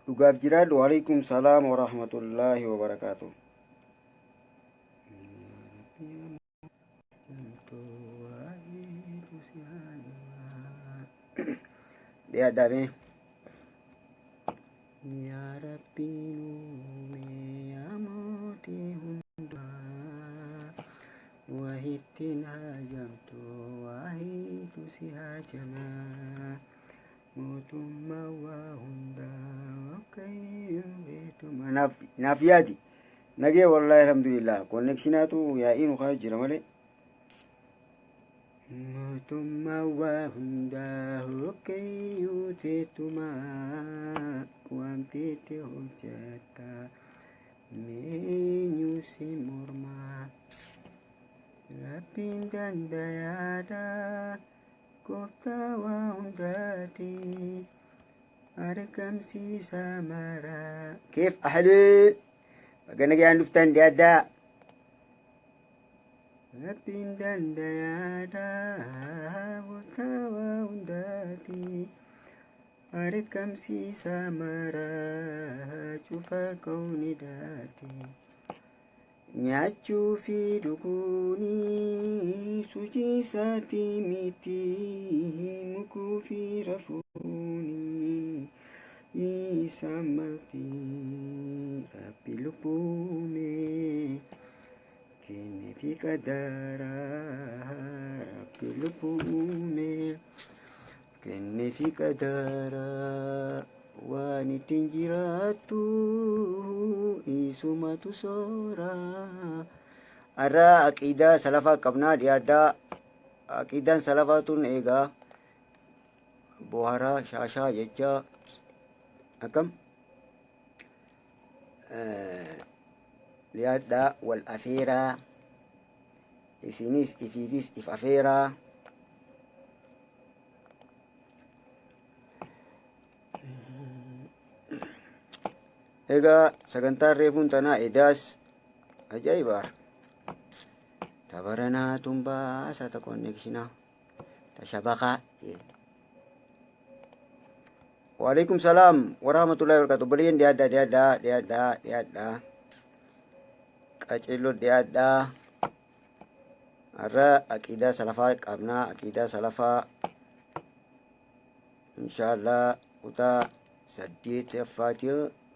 Dhugaaf jiraadhu. Waalaikum salaam wa rahmatullaahi wa barakaatu. Dhiyaadhaa mee. Yaa Rabbii nuumee yaa mootii hundumaa wahittiin haajamtu wahiitu si haajamaa mootummaa waa hundaa waaqayyo beekama. Naaf yaadi nagee wallaahi alhamdulillah konneekshinaatu yaa'ii nu kaa'u jira malee. Mootummaa waa hundaa hookayyuu teetumaa waan feete hojjetta meenyu si mormaa Rabbiin dandayaadha gooftaa waa hundaati argamsiisa maraa. Keef ahleen baga nagaan dhuftan dhiyaadhaa. Rabbiin dandayaadha gooftaa waa hundaati argamsiisa maraa cufa kawnidaati. Nyaachuu fi dhuguuni sujiisaati miti mukuu fi rafuuni isa malti rabbi lubbuumee. Kenne fi qadara rabbi lubbuu uume kenne fi qadara waan ittiin jiraattu isumatu soora. Har'a aqiidaa salafaa qabnaa dhiyaadhaa. Aqiidaan salafaa tun eegaa boharaa shaashaa jecha akkam dhiyaadhaa wal afeeraa isinis ifiifis if afeeraa. Egaa sagantaan reefuun tanaa edaas ajaa'iba. Tabaranaa tumbaa isa konnekshinaa tashabakaa. Waalaikum salaam warahmatullahi wabarakatuh. Obboleeyyan dhiyaadhaa dhiyaadhaa dhiyaadhaa dhiyaadhaa. Qaceelloo dhiyaadhaa. Har'a aqiidaa salafaa qabnaa aqiidaa salafaa inshaallah kutaa saddeetaffaati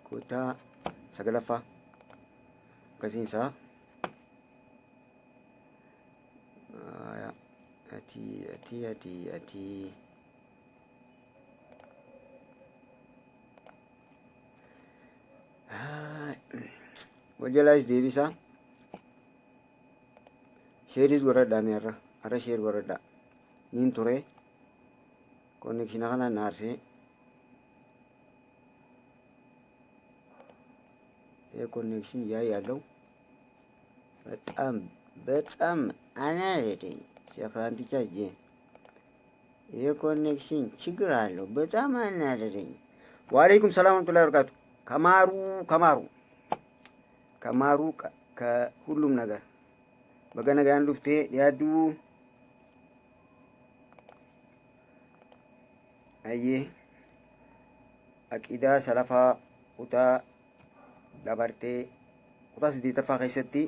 kutaa sagalaffaa akkasiinsaa. Ati ati ati ati. Wal jalaas deebisaa. Sheeris godhadhaa mee har'a. Har'a sheer godhadhaa. Niin ture. Konneekshina kanaan na aarsee. ይሄ ኮኔክሽን እያ ያለው በጣም በጣም አናደደኝ። ሸክራንቲቻ ጄ ይሄ ኮኔክሽን ችግር አለው። በጣም አናደደኝ። ወአለይኩም ሰላም ወረህመቱላሂ ወበረካቱ። ከማሩ ከማሩ ከማሩ ከሁሉም ነገር በገነጋያን ዱፍቴ ዲያዱ ayyee aqiidaa salafaa kutaa dabartee kutaa saddeettaffaa keessatti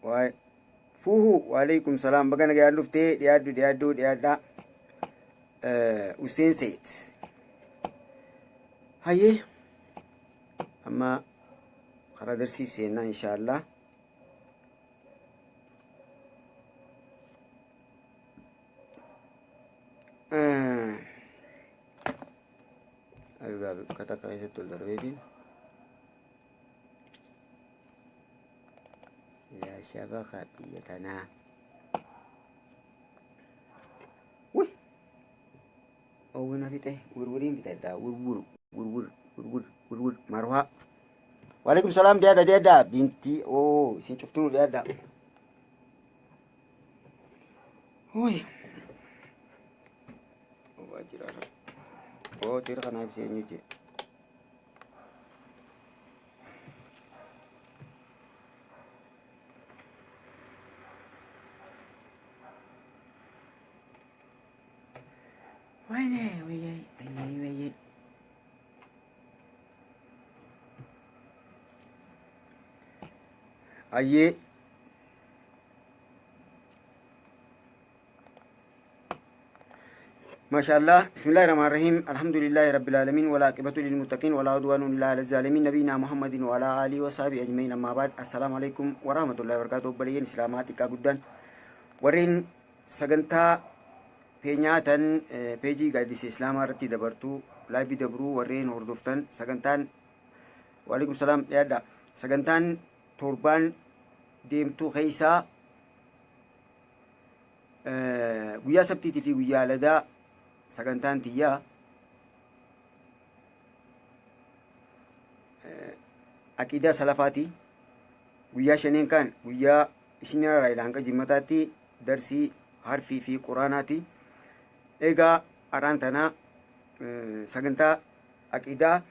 waa'ee fuuhu waalaikum salaam baga nagayaan dhuftee dhiyaadhu dhiyaadhu dhiyaadhaa Hussein Seet hayyee amma karaa darsii seennaa inshaallah. Egaa bakka takka keessatti ol darbeetiin yaa shabaka biyya tanaa. Wuy! Oowwina fixe wirwiriin fixadhaa wirwuru. Gurgur gurgur gurgur marwaa. Waalaikum salaam dhiyaadha dhiyaadha binti oo isin cuftuu dhiyaadha. Hooy. Waa jira. Oo tira kanaa ibsee eenyu jee. Wayne wayyee wayyee wayyee. Ayyee. ما شاء الله. بسم الله الرحمن الرحيم. الحمد لله رب العالمين، والعاقبة للمتقين، ولا عدوان إلا على الظالمين، نبينا محمد وعلى آله وصحبه أجمعين. أما بعد، السلام عليكم ورحمة الله وبركاته. Obboleeyyan Islaamaa xiqqaa guddaan, warreen sagantaa teenyaatan peejii Gaaddisa Islaamaa irratti dabartuu live dabruu warreen hordoftan, sagantaan, waalaikum salaam, dhiyaadha. Sagantaan torbaan deemtuu keessaa guyyaa Sabtiitii fi guyyaa Aladaa sagantaan tiyyaa aqiidaa salafaati. Guyyaa shaneen kan guyyaa ishiin irraa hanga Jimmataatti darsii harfii fi Quraanaati. Egaa har'aan tanaa sagantaa aqiidaa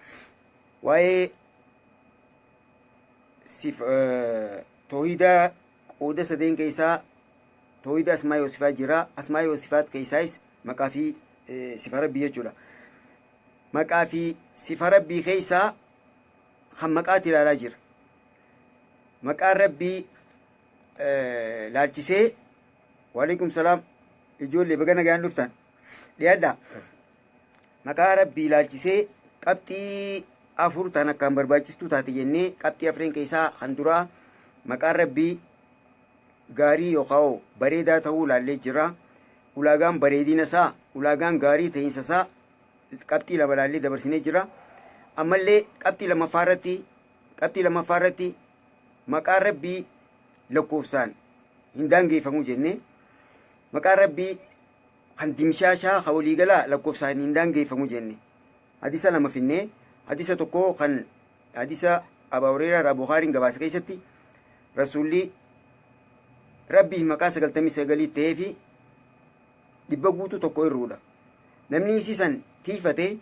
waa'ee sif toohidaa qooda sadeen keessaa toohida asmaa yoo sifaat jira. Asmaa yoo sifaat keessaayis maqaa fi sifa Rabbii jechuudha. Maqaa fi sifa Rabbii keessaa kan maqaati ilaalaa jira. Maqaan Rabbii laalchisee, waalaikum salaam, ijoollee baga nagaan dhuftan, dhiyaadha. Maqaa Rabbii laalchisee qabxii afur tan akkaan barbaachistuu taate jennee, qabxii afreen keessaa kan duraa maqaan Rabbii gaarii yookaan bareedaa ta'uu laallee jira. Ulaagaan bareedina isaa, ulaagaan gaarii ta'iinsa isaa qabxii lama laallee dabarsinee jira. Ammallee qabxii lammaffaa irratti maqaan Rabbii lakkoofsaan hin daangeffamu jennee, maqaan Rabbii kan dimshaashaa kan waliigalaa lakkoofsaan hin daangeffamu jenne. Hadisa lama finnee, hadisa tokko kan hadisa Abaa Hureeraa irraa Bukaariin gabaasa keessatti Rasuulli Rabbii maqaa 99 ta'ee fi 100 guutuu tokko irruudha. Namni isiisan tiifate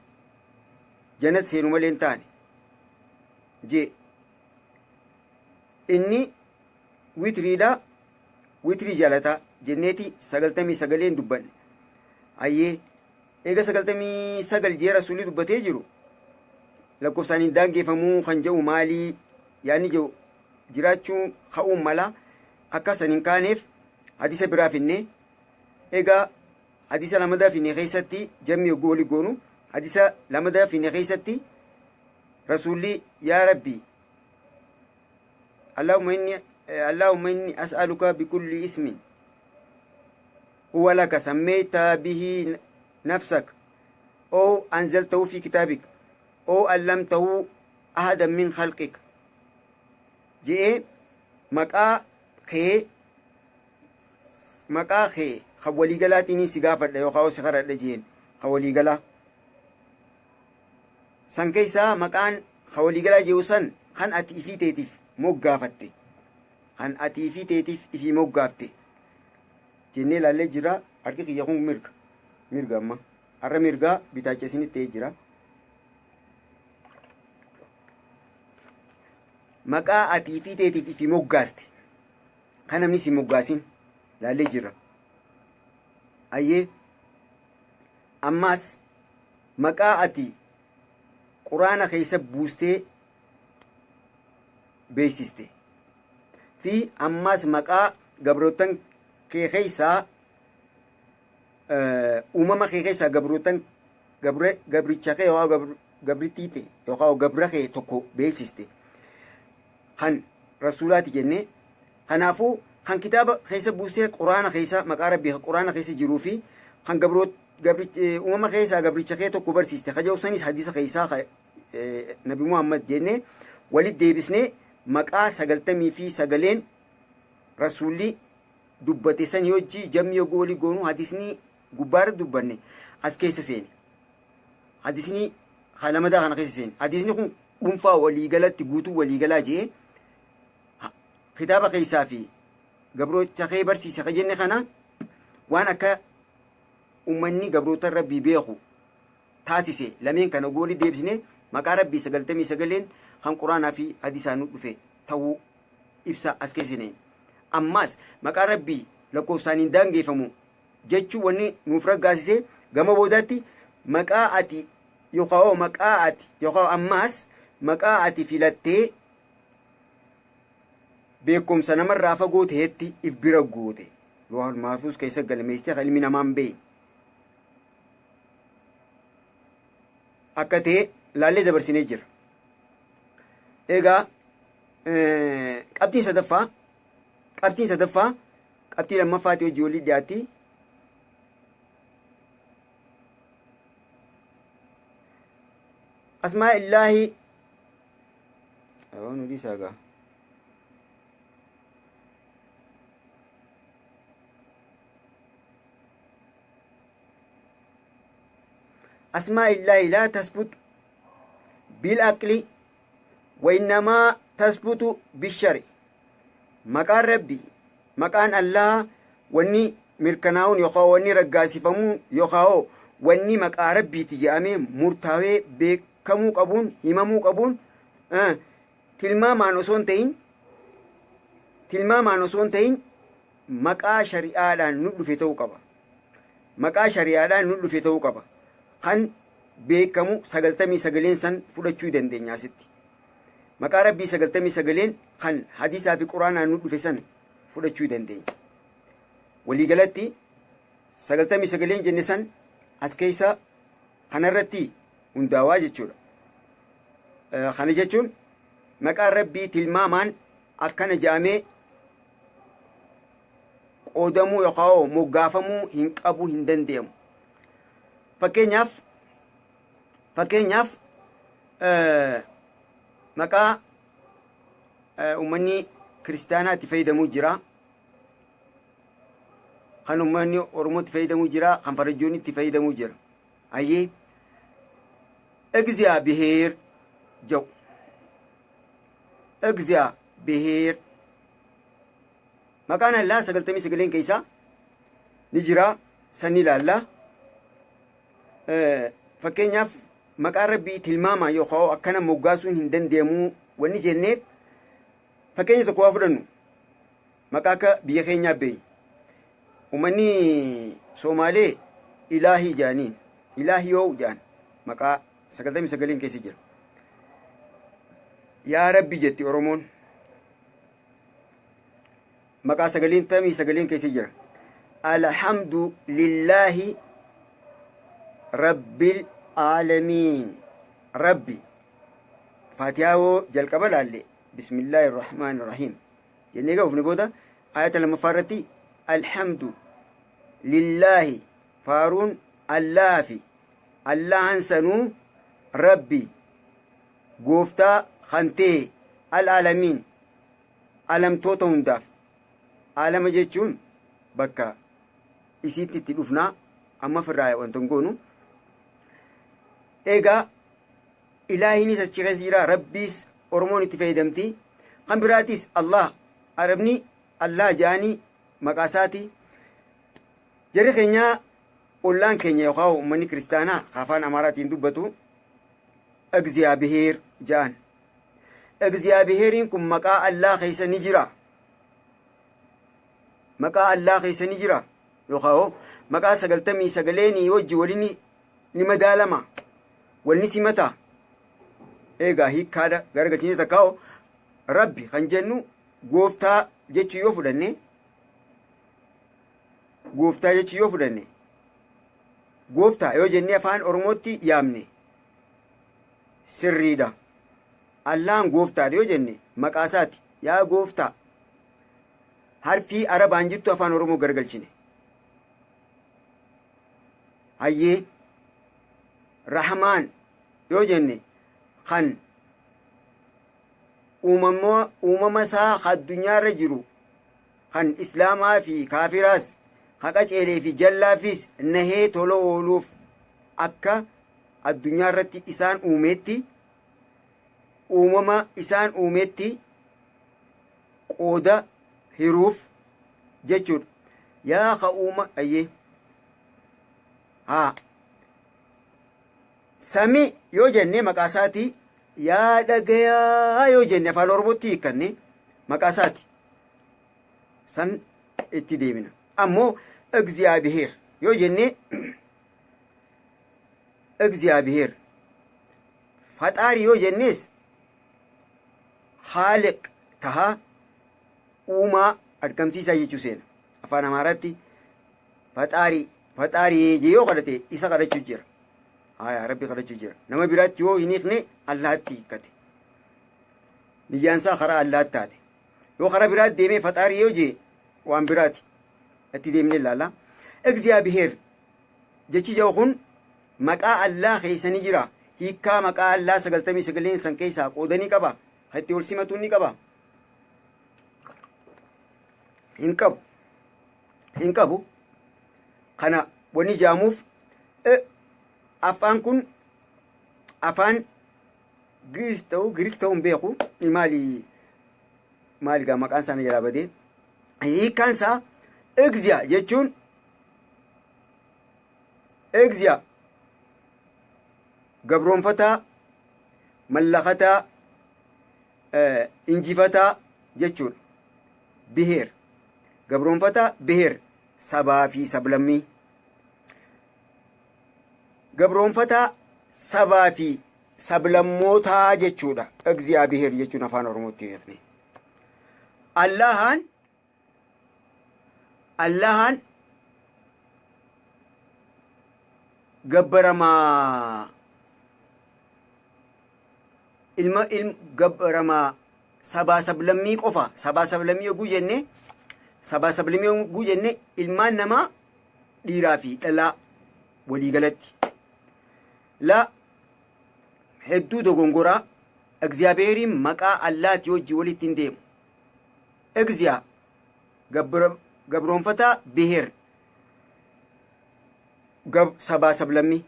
jannat seenu malee hin taane jee. Inni witriidha, witrii jaalataa jenneeti 99n dubbanne. Ayyee, eega 99 jee Rasuulli dubbatee jiru, lakkoofsaan hin daangeffamuu kan jedhu maalii yaadni jedhu jiraachuu ka'uun mala. Akka san hin kaaneef hadisa biraa finne. Egaa hadisa lamadaa finne keessatti jammi yogguu wali goonu, hadisa lamadaa finne keessatti Rasuulli "Yaa Rabbi, اللهم إني أسألك بكل اسم هو لك سميت به نفسك أو أنزلته في كتابك أو علمته أحدا من خلقك" جئ. Maqaa kee kan waliigalaatiin si gaafadha yookaan si kadhadha jeen. Kan waliigalaa san keessaa maqaan kan waliigalaa jiru san kan ati ifii teetiif moggaafatte, kan ati ifii teetiif ifii moggaafte jennee ilaallee jira. Harki kiyya kun mirga, mirga amma har'a mirgaa bitaacha isinitti ta'ee jira. Maqaa ati ifii teetiif ifii moggaaste kan namni si moggaasin laallee jira. Ayyee, ammaas maqaa ati Quraana keessa buustee beeksiste fi ammaas maqaa gabrootan kee keessaa, uumama kee keessaa gabrootan gabricha kee yookaan gabrittii ta'e yookaan gabra kee tokko beeksiste kan Rasuulaati jennee. Kanaafuu kan kitaaba keessa buustee Quraana keessa, maqaa Rabbii kan Quraana keessa jiruu fi kan uumama keessaa gabricha kee tokko barsiiste kaja'u sanis hadisa keessaa Nabi Muhammad jennee walitti deebisnee, maqaa 99n Rasuulli dubbate sanii hojii jammi yogguu walii goonuu, hadisni gubbaarra dubbanne as keessa seene. Hadisni Kan lamadaa kana keessa seene. Hadiisni kun dhuunfaa waliigalatti guutuu waliigalaa jee kitaaba keessaa fi gabroota kee barsiise ka jenne kana waan akka ummanni gabroota Rabbii beeku taasise. Lameen kana gooli deebisne, maqaa Rabbii 99n kan Quraanaa fi hadiisaan nu dhufe ta'uu ibsa as keessa seeneen. Ammaas maqaa Rabbii lakkoofsaan hin daangeeffamu jechuu wanni nuuf raggaasise, gama boodaatti maqaa ati yookaan maqaa ati yookaan ammaas maqaa ati filattee beekumsa namarraa fagoo ta'etti if bira goote, Loohal Mahfuuz keessa galmeessitee, kan ilmi namaa hin beekne akka ta'e laallee dabarsinee jira. Egaa qabxiin sadaffaa qabxii lammaffaati hojii walii dhiyaatti. Asmaa illaahi nu dhiisaa gaa. أسماء الله لا تثبت بالعقل وإنما تثبت بالشرع. Maqaan Rabbii, maqaan Allah, wanni mirkanaa'uun yookaan wanni raggaasifamuun yookaan wanni maqaa Rabbiiti jedhamee murtaawee beekamuu qabuun, himamuu qabuun, tilmaamaan osoo hin ta'in maqaa shari'aadhaan nu dhufe ta'uu qaba. Maqaa shari'aadhaan nu dhufe ta'uu qaba. Kan beekamu 99n san fudhachuu dandeenya asitti. Maqaa Rabbii 99n kan hadiisaa fi Quraanaan nu dhufe san fudhachuu dandeenya. Waliigalatti 99n jenne san as keessa kanarratti hundaawaa jechuudha. Kana jechuun maqaan Rabbii tilmaamaan akkana jedhamee qoodamuu yookaan moggaafamuu hin qabu, hin danda'amu. Fakkeenyaaf, maqaa uummanni kiristaanaa itti fayyadamuu jira. Kan uummanni Oromoo itti fayyadamuu jira. Kan farajjoonni itti fayyadamuu jira. Ayyee, እግዚአብሔር jedhu. እግዚአብሔር maqaan Allaa 99n keessaa ni jira, sanni ilaalla. Fakkeenyaaf, maqaa Rabbii tilmaama yookaan akkana moggaasuun hin danda'amu wanni jenneef, fakkeenya tokko waa fudhannu, maqaa akka biyya keenyaa beeyi. Uummanni Soomaalee Ilaahii jedhaniin, Ilaahii yoo jedhan, maqaa 99n keessa jira. Yaa Rabbi jetti Oromoon. Maqaa 99n keessa jira. الحمد لله رب العالمين. Rabbi Faatihaa hoo jalqaba laalle, بسم الله الرحمن الرحيم jennee gahuufne booda, ayata lammaffaa irratti الحمد لله, faaruun Allaa fi Allahan sanuu Rabbi gooftaa kan ta'e, العالمين, alamtoota hundaaf. Alama jechuun bakka isiitti itti dhufnaa, amma firraa wanta hin goonu. Egaa Ilaahiinis achi keessa jira, Rabbiis Oromoon itti fayyadamti. Kan biraatis Allah, Arabni Allah jedhanii maqaa isaati. Jarri keenyaa, ollaan keenya yookaan uummanni kiristaanaa afaan Amaaraatiin dubbatu, እግዚአብሔር jedhan. እግዚአብሔር iin kun maqaa Allaa keessa ni jira. Maqaa Allaa keessa ni jira. Yookaan maqaa 99nii wajji waliin ni madaalama. Walni simata. Egaa hiikkaadha garagalchiinsa takkaa'o Rabbi kan jennu gooftaa jechuu yoo fudhanne, gooftaa jechuu yoo fudhanne, gooftaa yoo jennee afaan Oromootti yaamne sirriidha. Allahan gooftaadha yoo jenne maqaa isaati. Yaa gooftaa, harfii Arabaan jirtu afaan Oromoo garagalchine. Hayyee, Rahmaan yoo jenne, kan uumama isaa addunyaarra jiru, kan Islaamaa fi kaafiraas, haqa ceelee fi jallaafis nahee tola ooluuf akka addunyaa irratti isaan uumeetti, uumama isaan uumeetti qooda hiruuf jechuudha. Yaa ka uuma ayyee haa sami yoo jenne maqaa isaatii, yaa dhagayaa yoo jenne afaan Oromootti hiikkanne maqaa isaati san itti deemina. Ammoo Egziyaabiheer yoo jenne, Egziyaabiheer faxaarii yoo jennes haaliq tahaa, uumaa, argamsiisaa jechuu seena. Afaan Amaaraatti faxaarii faxaarii yoo kadhate isa kadhachuu jira. Haya, Rabbi kadhachuu jira. Nama biraatti yoo hin hiikne Allaatti hiikkate. Niyyaan isaa karaa Allaatti taate. Yoo karaa biraatti deemee faxaarii yoo jee waan biraati. Itti deemnee ilaalla. Egziyaabiheer jechi jedhu kun maqaa Allaa keessa ni jira. Hiikkaa maqaa Allaa 99n san keessaa qoodanii qaba. Kan itti ol simatuun ni qaba. Hin qabu. Hin qabu. Kana wanni jaamuuf afaan kun afaan Gi'iz ta'uu Giriik ta'uu hin beeku. Maali maali gaa maqaan isaanii jalaa badee. Hiikkaan isaa Egziyaa jechuun, Egziyaa gabroonfataa, mallakataa, injifataa jechuudha. Biheer gabroonfataa, biheer sabaa fi sablammii. Gabroonfataa sabaa fi sablammootaa jechuudha. Egziyaabiheer jechuun afaan Oromootti hiikne. Allahaan gabbaramaa ilma gabbaramaa sabaa sablammii qofa. Sabaa sablammii yogguu jenne, sabaa sablammii yogguu jenne, ilmaan namaa dhiiraa fi dhalaa waliigalatti. La, hedduu dogongoraa. Egziyaabiheeriin maqaa Allaati wajji walitti hin deemu. Egziyaa gabroonfataa, biheer sabaa sablammii.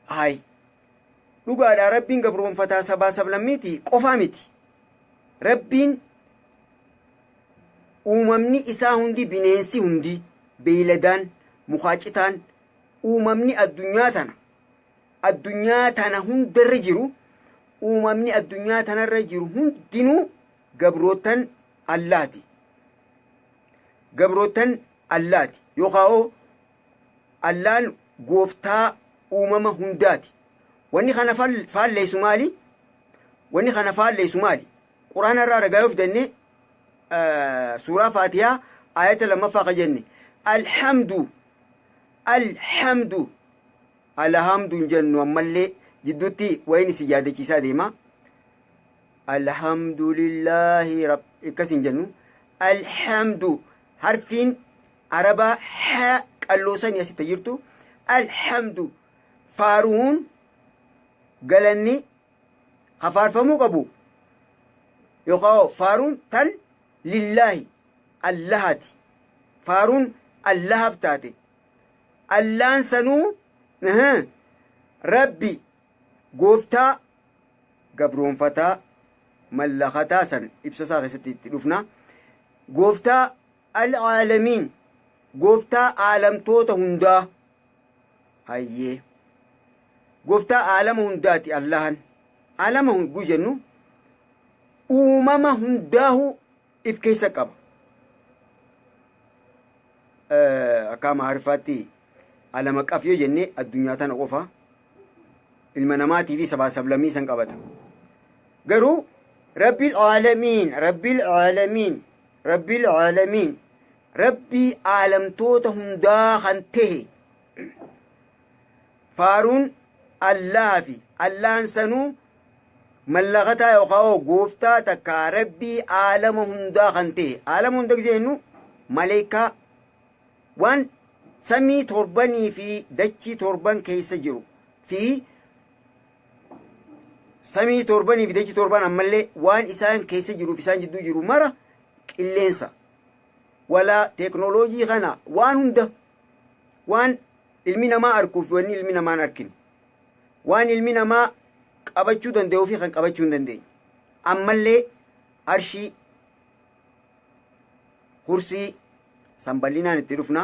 Hayi, dhugaadha, Rabbiin gabroonfataa sabaa sablammiiti qofaa miti. Rabbiin uumamni isaa hundi, bineensi hundi, beeyladaan, mukaacitaan, uumamni addunyaa tana hundarra jiru, uumamni addunyaa tanarra jiru hundinuu gabrootan Allaati. Gabrootan Allaati yookaan Allaan gooftaa uumama hundaati. Wanni kana faalleessu maali? Wanni kana faalleessu maali? Quraana irraa ragaa yoo fidannee, suuraa Faatihaa ayata lammaffaa ka jenne, alhamdu, alhamdu, alhamdu hin jennu. Ammallee jidduutti wayin isin yaadachiisaa deema. Alhamdulillaahi rab akkas hin jennu. Alhamdu, harfiin Arabaa ha qalloo sanii asitti jirtu. Alhamdu, faaruun, galanni hafaarfamuu qabu yookaan faaruun tan lillaahi Allahaati. Faaruun Allahaaf taate. Allaan sanuu Rabbi gooftaa gabroonfataa mallakataa san ibsa isaa keessatti itti dhufna. Gooftaa al'aalamiin, gooftaa aalamtoota hundaa. Hayyee, gooftaa aalama hundaati Allahan. Aalama hunduu jennu uumama hundaahu if keessa qaba. Akka Amaariffaatti alama qaf yoo jenne addunyaa tana qofa, ilma namaatii fi sabaa sablammii san qabata. Garuu Rabbil aalamiin, Rabbil aalamiin, Rabbil aalamiin, Rabbii aalamtoota hundaa kan tahe, faaruun Allaha fi Allahan sanuu mallakataa yookaan gooftaa takka Rabbii aalama hundaa kan ta'e. Aalama hunda gisee jennu maleekaa, waan samii torbanii fi dachii torban keessa jiru fi samii torbanii fi dachii torban, ammallee waan isaan keessa jiruuf isaan jidduu jiru mara, qilleensa walaa teeknooloojii kana, waan hunda waan Ilmi namaa arkuu fi wanni ilmi namaa hin arkine. Waan ilmi namaa qabachuu danda'uu fi kan qabachuu hin dandeenye. Ammallee arshii, kursii san bal'inaan itti dhufna.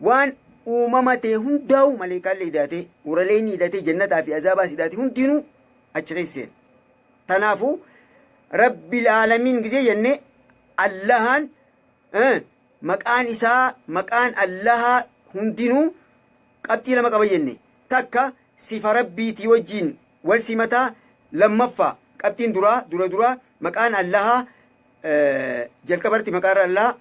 Waan uumama ta'e hundaa'u maleekaallee hidhaatee, uralee inni hidhatee, jannataa fi azaabaas hidhaatee hundinuu achi keessa seena. Tanaafuu Rabbil aalamiin gizee jenne Allahaan maqaan isaa maqaan Allahaa hundinuu qabxii lama qaba jenne. Takka sifa Rabbiitii wajjiin wal simataa lammaffaa qabxiin duraa dura duraa maqaan Allahaa jalqabarratti maqaan Allahaa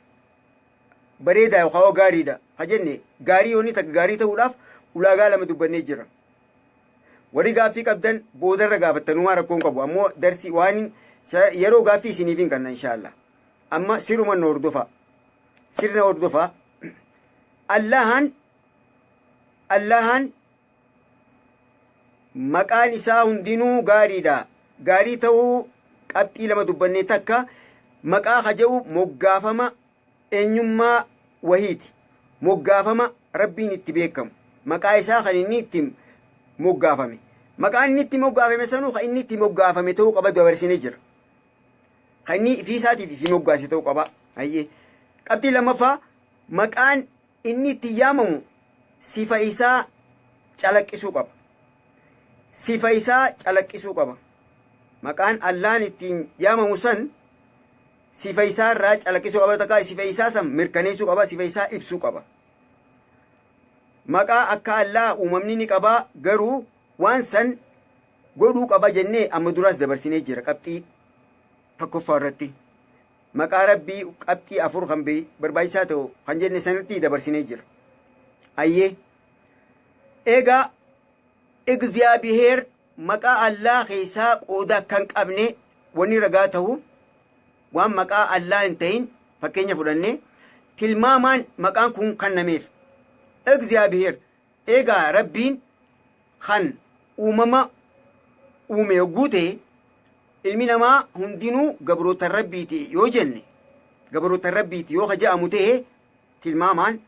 bareedaa yookaan gaariidha ka jenne gaarii yoonni takka gaarii ta'uudhaaf ulaagaa lama dubbannee jira. Warri gaaffii qabdan boodarra gaafattan uumaa rakkoon qabu ammoo darsii waan yeroo gaaffii isiniif hin kenna inshaallah. Amma siruma na hordofaa. Sirna hordofaa. Allahan maqaan isaa hundinuu gaariidha. Gaarii ta'uu qabxii lama dubbannee takka maqaa haja'u moggaafama eenyummaa wahiiti. Moggaafama Rabbiin itti beekamu. Maqaa isaa kan inni itti moggaafame. Maqaan inni itti moggaafame sanuu kan inni itti moggaafame ta'uu qaba dabarsinee jira. Kan inni ifii isaatiif ifii moggaase ta'uu qaba. Hayyee. Qabxii lammaffaa maqaan inni itti yaamamu sifa isaa calaqqisuu qaba. Sifa isaa calaqqisuu qaba. Maqaan Allahan ittiin yaamamu san sifa isaa irraa calaqqisuu qaba takka sifa isaa san mirkaneessuu qaba sifa isaa ibsuu qaba. Maqaa akka Allaa uumamni ni qabaa garuu waan san godhuu qaba jennee amma duraas dabarsinee jira qabxii tokkoffaa irratti. Maqaa Rabbii qabxii afur kan barbaachisaa ta'u kan jenne sanatti dabarsinee jira. Ayyee. Egaa Egziyaabiheer maqaa Allaa keessaa qooda akka hin qabne wanni ragaa ta'u waan maqaa Allaa hin ta'in fakkeenya fudhannee tilmaamaan maqaan kun kennameef. Egziyaabiheer egaa Rabbiin kan uumama uume yogguu ta'e ilmi namaa hundinuu gabroota Rabbiiti yoo jenne gabroota Rabbiiti yoo ka jedhamu ta'e tilmaamaan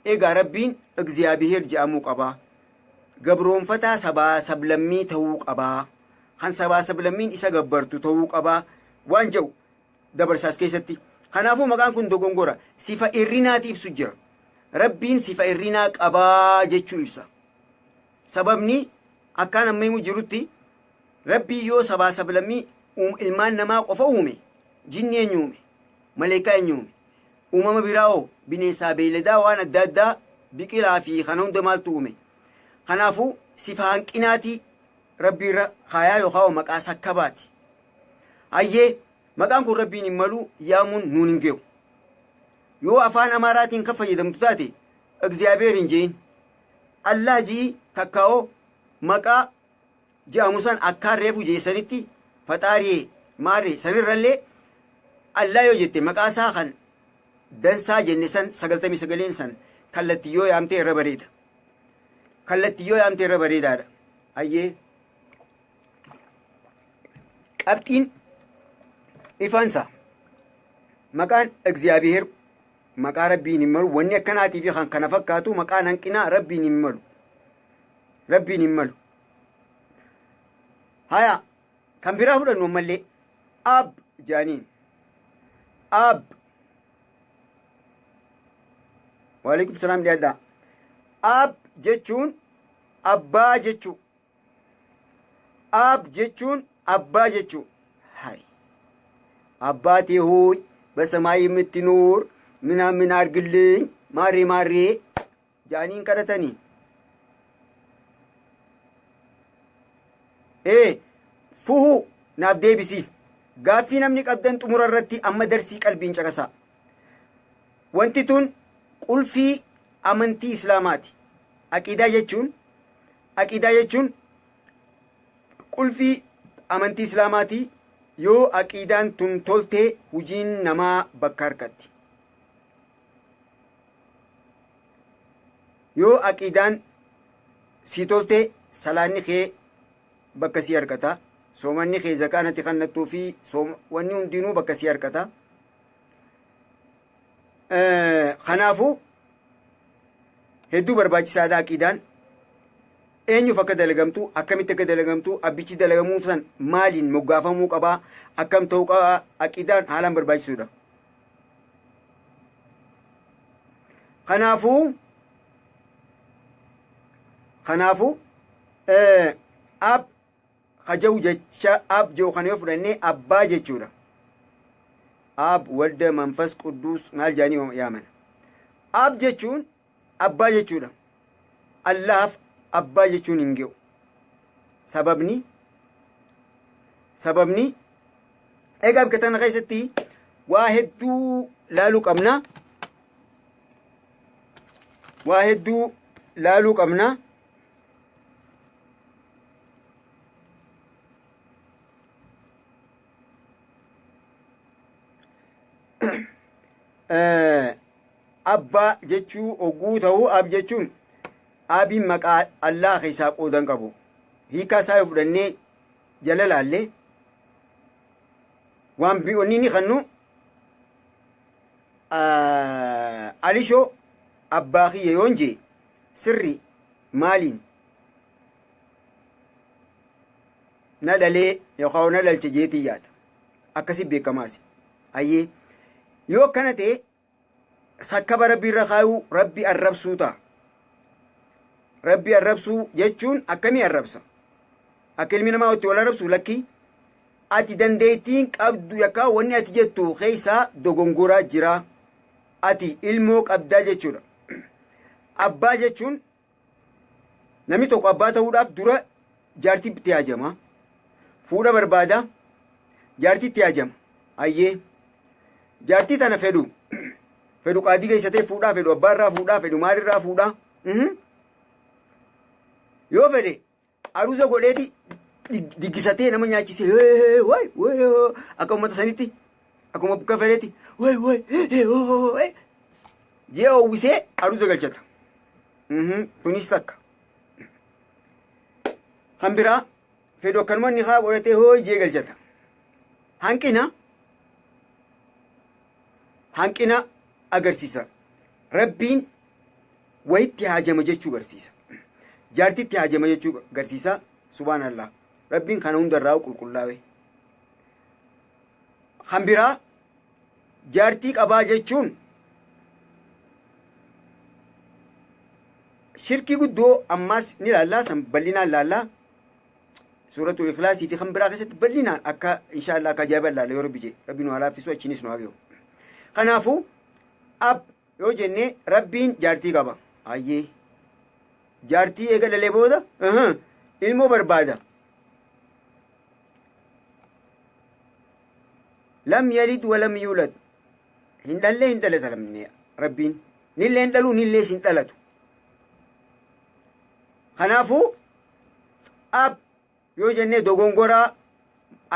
egaa Rabbiin Egziyaabiheer jedhamuu qaba. Gabroonfataa sabaa sablammii ta'uu qaba. Kan sabaa sablammiin isa gabbartu ta'uu qaba. Waan jedhu dabarsaas keessatti. Kanaafuu maqaan kun dogongora. Sifa irrinaati ibsu jira. Rabbiin sifa irrinaa qabaa jechuu ibsa. Sababni akkaan amma himu jirutti Rabbiin yoo sabaa sablammii ilmaan namaa qofa uume jinni eenyu uume maleekaa eenyu uume uumama biraa hoo bineensaa beeyladaa waan adda addaa biqilaa fi kana hunda maaltu uume kanaafuu sifa hanqinaatii Rabbii irra kaayaa yookaan maqaa sakkabaati. Hayyee maqaan kun Rabbiin hin malu yaamuun nuun hin ge'u. Yoo afaan Amaaraatiin kan fayyadamtu taate Egziyaabeer hin je'in. Allah ji'i takkaa'oo maqaa je'amu san akkaan reefu jeessanitti faxaariyee maarree sanirrallee Allah yoo jette maqaa isaa kan dansaa jenne san 99n san kallattii yoo yaamte irra bareeda. Kallattii yoo yaamte irra bareedaadha. Hayyee. Qabxiin ifaansa maqaan Egziyaabiheer maqaa Rabbiin hin malu wanni akkanaatii fi kan kana fakkaatu maqaan hanqinaa Rabbiin hin malu. Rabbiin hin malu. Haya kan biraa fudhannu ammallee ab jaaniin ab waalaikum salaam dhiyaadhaa ab jechuun abbaa jechuu ab jechuun abbaa jechuu hay አባቴ ሆይ በሰማይ የምትኖር ምናምን አድርግልኝ ማሬ ማሬ jaaniin kadhatanii ee fuhu naaf deebisiif gaaffii namni qabdan xumura irratti amma darsii qalbiin caqasaa. Wanti tun qulfii amantii Islaamaati. Aqiidaa jechuun qulfii amantii Islaamaati. Yoo aqiidaan tun toltee hujiin namaa bakka harkatti. Yoo aqiidaan si tolte salaanni kee bakka si harkata. Soomanni kee zakaan ati kannattuu fi wanni hundinuu bakka si harkata. Kanaafuu Hedduu barbaachisaadha aqiidaan. Eenyuuf akka dalagamtu, akkamitti akka dalagamtu, abbichi dalagamuuf san maaliin moggaafamuu qabaa, akkam ta'uu qabaa, aqiidaan haalaan barbaachisuudha. Kanaafuu kanaafuu ab kaja'u jecha ab jedhu kana yoo fudhannee abbaa jechuudha. Ab walda manfas qudduus maal jedhanii yaaman. Ab jechuun abbaa jechuudha. Allahaaf abbaa jechuun hin ge'u. Sababni sababni egaa bakka tana keessatti waa hedduu laaluu qabna. Waa hedduu laaluu qabna. Abbaa jechuu oguu ta'uu ab jechuun abiin maqaa Allah keessaa qoodan qabu. Hiikaa isaa yoo fudhannee jala laallee waan bi'oonni ni kannu alishoo abbaa kiyya yoon jee sirri maaliin na dhalee yookaan na dhalche jeetii yaada. Akkasi beekamaas. Hayyee yoo akkana ta'e sakkaba rabbi irra kaayuu rabbi arrabsuu ta'a. Rabbi arrabsuu jechuun akkamii arrabsa? Akka ilmi namaa itti wal arrabsu lakkii. Ati dandeettiin qabdu yakkaa wanni ati jettu keessaa dogongoraa jira. Ati ilmoo qabdaa jechuudha. Abbaa jechuun namni tokko abbaa ta'uudhaaf dura jaartii itti haajama. Fuudha barbaada. Jaartii itti haajama. Hayyee. Jaartii tana fedhu. Fedhu qaadii geessatee fuudhaa fedhu abbaa irraa fuudhaa fedhu maalirraa fuudhaa. Yoo fedhe aruuza godheeti diggisatee nama nyaachisee way way akka uummata sanitti akkuma bukka fedhetti way way jee howwisee aruuza galchata. Kunis takka. Kan biraa fedhu akkanuma inni haa godhatee hoo jee galchata. Hanqina hanqina agarsiisa. Rabbiin wayitti haajama jechuu agarsiisa. Jaartitti haajama jechuu agarsiisa. Subhaanallah. Rabbiin kana hundarraa qulqullaa'e. Kan biraa jaartii qabaa jechuun shirkii guddoo ammaas ni laallaa san bal'inaan laallaa suuratul ikhlaasii fi kan biraa keessatti bal'inaan akka inshaallah akka ajaa'iba laalla yoo rabbi jedhe rabbi nu haa laaffisu achiinis nu haa gahu. Kanaafuu ab yoo jenne rabbiin jaartii qaba. Hayyee jaartii eega dhalee booda ilmoo barbaada. Lam yalid walam yuulad. Hin dhallee hin dhalata lamni rabbiin. Nillee hin dhaluu nillees hin dhalatu. Kanaafuu ab yoo jennee dogongoraa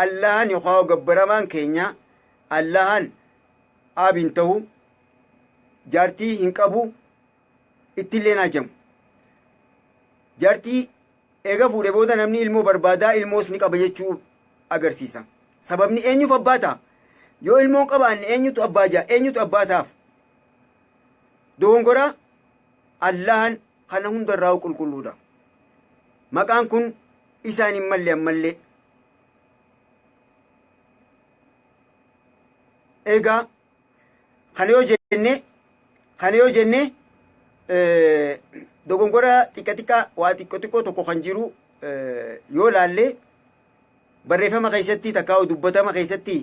Allahan yookaan gabbaramaan keenya Allahan ab hin ta'u jaartii hin qabu ittillee hin hajamu. Jaartii eega fuudhe booda namni ilmoo barbaadaa ilmoos ni qaba jechuu agarsiisa. Sababni eenyuuf abbaa ta'a? Yoo ilmoo hin qabaanne eenyutu abbaa ja'a? Eenyutu abbaa ta'aaf? Dogongoraa Allahan kana hundarraa qulqulluudha. Maqaan kun isaan hin malle ammallee. Egaa kana yoo jenne kana yoo jenne dogongora xiqqa xiqqaa waa xiqqo xiqqoo tokko kan jiru yoo laalle barreeffama keessatti takkaa dubbatama keessatti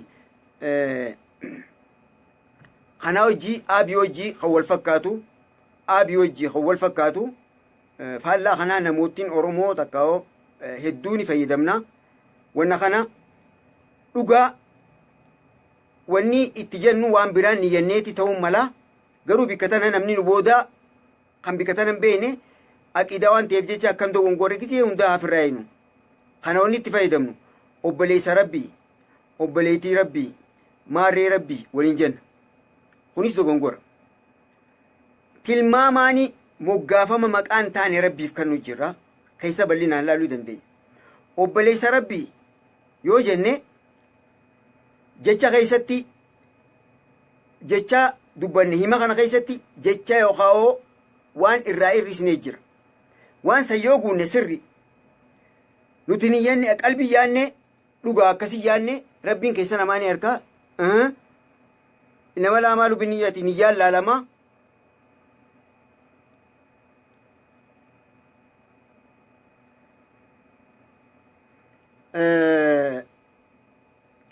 kanaa hojii aabii hojii kan wal fakkaatu aabii hojii kan wal fakkaatu faallaa kanaa namoottiin Oromoo takkaa hedduu ni fayyadamna wanna kana dhugaa wanni itti jennu waan biraan niyyanneeti ta'uun mala garuu bikka tana namni nu boodaa kan bikka tana hin beekne aqiidaa waan ta'eef jecha akkan dogongorre gisee hundaa hafirraa eegnu kana wanni itti fayyadamnu obboleessa rabbii obboleettii rabbii maarree rabbii waliin jenna kunis dogongora tilmaamaani moggaafama maqaan taane rabbiif kan nu jirra keessa bal'inaan laaluu dandeenya obboleessa rabbii yoo jenne jecha keessatti jecha dubbanne hima kana keessatti jecha yookaan Waan irraa irrisnee jira. Waan san yoo guunne sirri. Nuti niyyanne qalbii yaanne dhugaa akkasii yaanne rabbiin keessa namaa ni harkaa. Nama laamaa lubbi niyyati niyyaan laalamaa.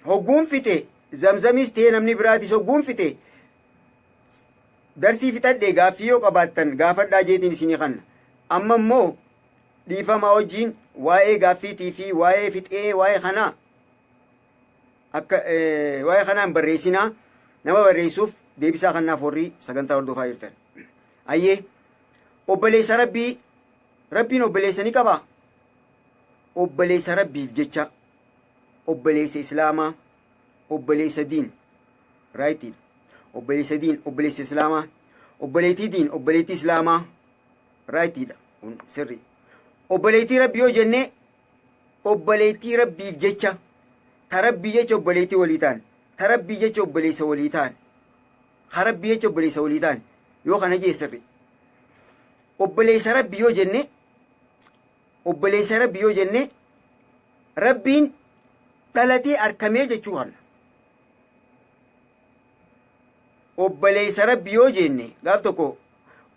Hogguun fixe zamzamiis ta'ee namni biraatis hogguun fixe darsii fixadhe gaaffii yoo qabaattan gaafadhaa jeetiin isinii kanna. Amma immoo dhiifamaa wajjiin waa'ee gaaffiitii fi waa'ee fixee waa'ee kanaa akka waa'ee kanaa hin barreessinaa nama barreessuuf deebisaa kannaaf warri sagantaa hordofaa jirtan. Ayyee obboleessa rabbii rabbiin obboleessa ni qabaa? Obboleessa rabbiif jecha obboleessa islaamaa obboleessa diin raayitiidha. Obboleessa diin obboleessa islaamaa obboleettii diin obboleettii islaamaa raayitiidha kun sirri. Obboleettii rabbi yoo jennee obboleettii rabbiif jecha ta rabbii jecha obboleettii walii ta'an ta rabbii jecha obboleessa walii ta'an ka rabbii jecha obboleessa walii ta'an yoo kana jee sirri. Obboleessa rabbi yoo jenne obboleessa rabbi yoo jenne rabbiin dhalatee arkamee jechuu kana. Obboleessa rabbi yoo jenne gaaf tokko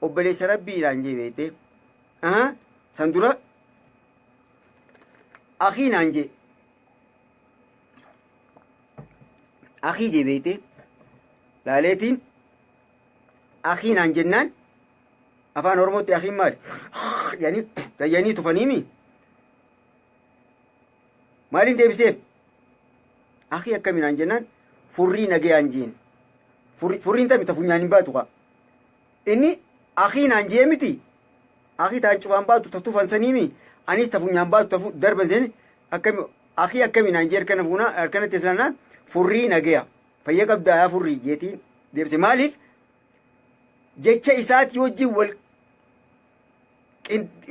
obboleessa rabbiidhaan jee beekte san dura akii naan jee akii jee beekte laaleetiin akii naan jennaan afaan oromootti akiin maali yani tayyanii tufaniimi maaliin deebiseef akii akkamii naan jennaan furrii nagayaan jeen furriin tami ta funyaan hin baatu kaa inni akii naan jee miti akii taan cufaan baatu ta tufan saniimi anis ta funyaan baatu ta darban seen akkami akii akkamii naan jee harkana fuunaa harkanatti islaanaan furrii nagaya fayya qabdaa yaa furrii jeetiin deebise maaliif jecha isaatii wajjin wal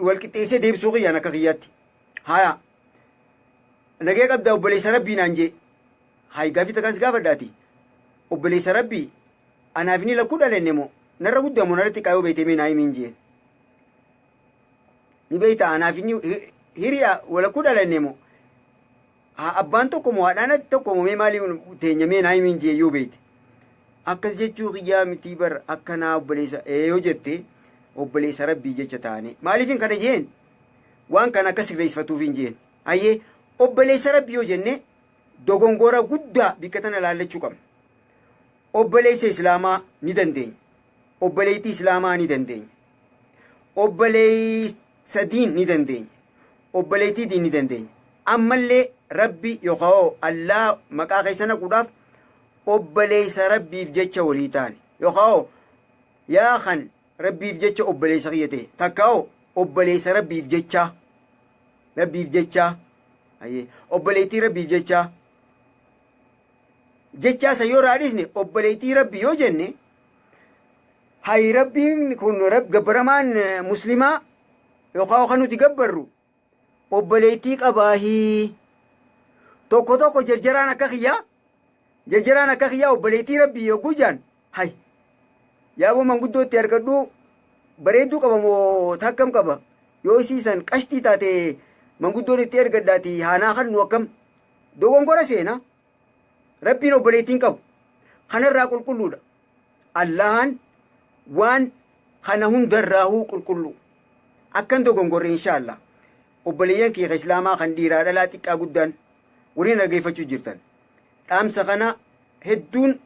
wal qixxeessee deebisuu kiyyaan akka kiyyaatti. Haya nagaya qabdaa obboleessa rabbii naan jee hayi gaafii takkaan si gaafadhaati obboleessa rabbii anaaf inni lakkuu dhalenne moo narra guddaa moo narra xiqqaa yoo beekte mee naa himiin jeen. Ni beekta anaaf inni hiriya walakkuu dhalenne moo abbaan tokko moo haadhaan tokko moo mee maalii teenya mee naa himiin jee yoo beekte. Akkas jechuu kiyyaa mitii bar akkanaa obboleessa ee yoo jette obboleessa rabbii jecha taane maaliif hin kana jeen waan kana akka sirreessifatuuf hin jeen hayyee obboleessa rabbii yoo jenne dogongora guddaa bikka tana laallachuu qabna. Obboleessa islaamaa ni dandeenya. Obboleettii islaamaa ni dandeenya. Obboleessa diin ni dandeenya. Obboleettii diin ni dandeenya. Ammallee rabbi yookaan allaa maqaa keessa naquudhaaf obboleessa rabbiif jecha walii taane yookaan yaa kan rabbiif jecha obboleessa kiyya ta'e takka obboleessa rabbiif jecha rabbiif jecha obboleettii rabbiif jecha jechaa isa yoo irraa dhiisne obboleettii rabbi yoo jenne hayi rabbiin kun gabbaramaan muslimaa yookaan kan nuti gabbarru obboleettii qabaahii tokko tokko jarjaraan akka kiyyaa jarjaraan akka kiyyaa obboleettii rabbii yogguu jaan hay yaaboo manguddootti argadhuu bareedduu qaba moo takkam qaba yoo isiisan qashtii taate manguddoon itti ergadhaati haanaa kan nu akkam dogongora seena rabbiin obboleettiin qabu kanarraa qulqulluudha allahan waan kana hundarraahuu qulqulluu akkan dogongorre inshaallah obboleeyyan kiyya islaamaa kan dhiiraa dhalaa xiqqaa guddaan waliin dhageeffachuu jirtan dhaamsa kana hedduun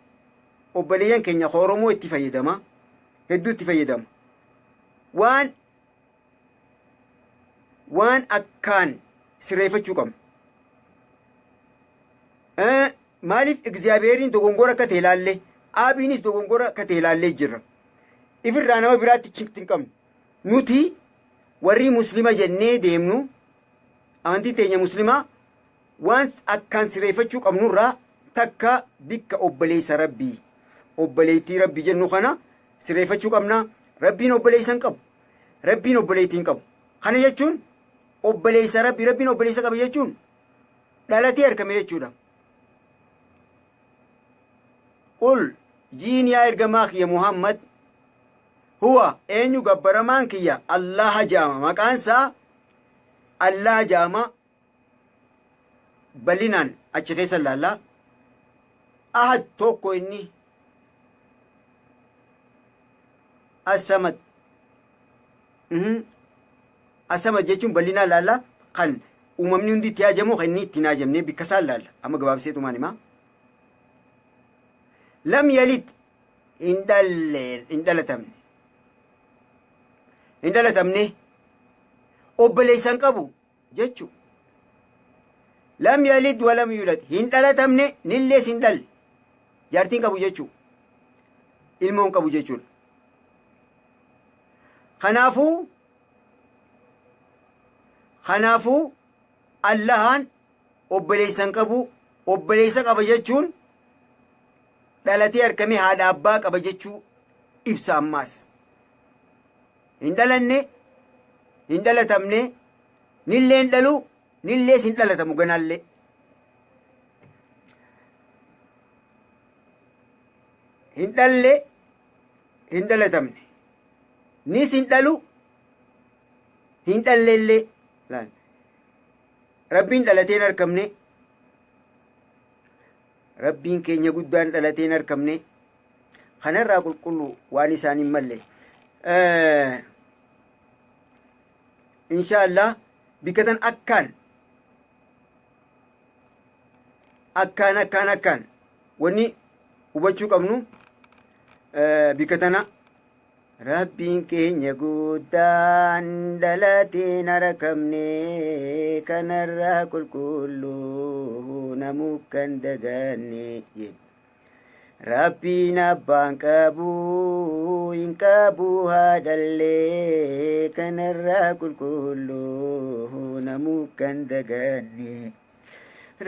obboleeyyan keenya ka oromoo itti fayyadama hedduu itti fayyadama waan waan akkaan sirreeffachuu qabna. Maaliif Egzaabeeriin dogongora akka ta'e ilaalle aabiinis dogongora akka ta'e ilaallee jirra. Ifirraa nama biraatti chinkti hin qabnu. Nuti warri muslima jennee deemnu amantii teenya muslimaa waan akkaan sirreeffachuu qabnurraa takka bikka obboleessa rabbii obboleettii rabbii jennu kana sirreeffachuu qabna. Rabbiin obboleessa hin qabu. Rabbiin obboleettii hin qabu. Kana jechuun obboleessa rabbii rabbiin obboleessa qaba jechuun dhalatee argame jechuudha. Qul jiin yaa ergamaa kiyya Muhammad Huwa eenyu gabbaramaan kiyya Allaha jaama. Maqaan isaa Allaha jaama. Bal'inaan achi keessa laallaa. Ahad tokko inni. As-Samad. As-Samad jechuun bal'inaan laallaa kan uumamni hundi itti haajamu kan inni itti hin haajamne bikka isaan laalla. Amma gabaabseetumaan himaa. Lam yalid hin dhalle, hin dhalatamne. Hin dhalatamne, obboleessa hin qabu jechu. Lam yalid wa lam yulad, hin dhalatamne, nillees hin dhalle. Jaartiin qabu jechuu. Ilmoo hin qabu jechuudha. Kanaafuu Allahaan obboleessa hin qabu. Obboleessa qaba jechuun dhalatee argamee haadha abbaa qaba jechuu ibsa ammaas. Hin dhalanne, hin dhalatamne, nillee hin dhalu, nillees hin dhalatamu ganaallee. Hin dhalle, hin dhalatamne. Nis hin dhalu, hin dhalleellee. Laal. Rabbiin dhalatee hin argamne. Rabbiin keenya guddaan dhalatee hin argamne. Kanarraa qulqullu waan isaan hin malle. Inshaallah bikka tan akkaan akkaan akkaan akkaan wanni hubachuu qabnu bikka tana Rabbiin keenya guddaan dhalateen argamne, kanarraa qulqulluu namuu kan daganne jedhe. Rabbiin abbaan qabu, hin qabu haadhallee, kanarraa qulqulluu namuu kan daganne.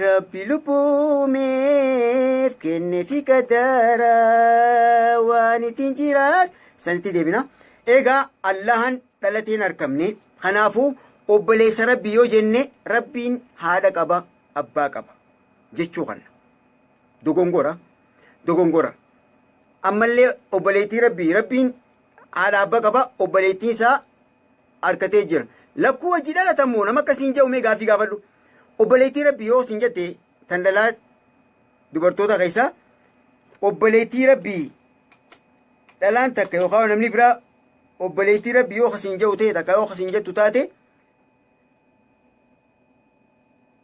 Rabbi lubbuumeef kenne fi qadara waan ittiin jiraat sanitti deebina. Egaa Allahan dhalateen argamne. Kanaafuu obboleessa Rabbi yoo jenne, Rabbiin haadha qaba, abbaa qaba jechuu kana. Dogongora. Dogongora. Ammallee obboleettii Rabbii, Rabbiin haadha abbaa qaba, obboleettiin isaa harkatee jira. Lakkuu wajji dhalatamoo nama akkasiin jedhu mee gaaffii gaafadhu. Obboleettii Rabbii yoo sin jette, tan dhalaa dubartoota keessaa obboleettii Rabbii dhalaan takka yookaan namni biraa obboleettii Rabbii yoo kasiin jedhu ta'e takka yoo kasiin jettu taate,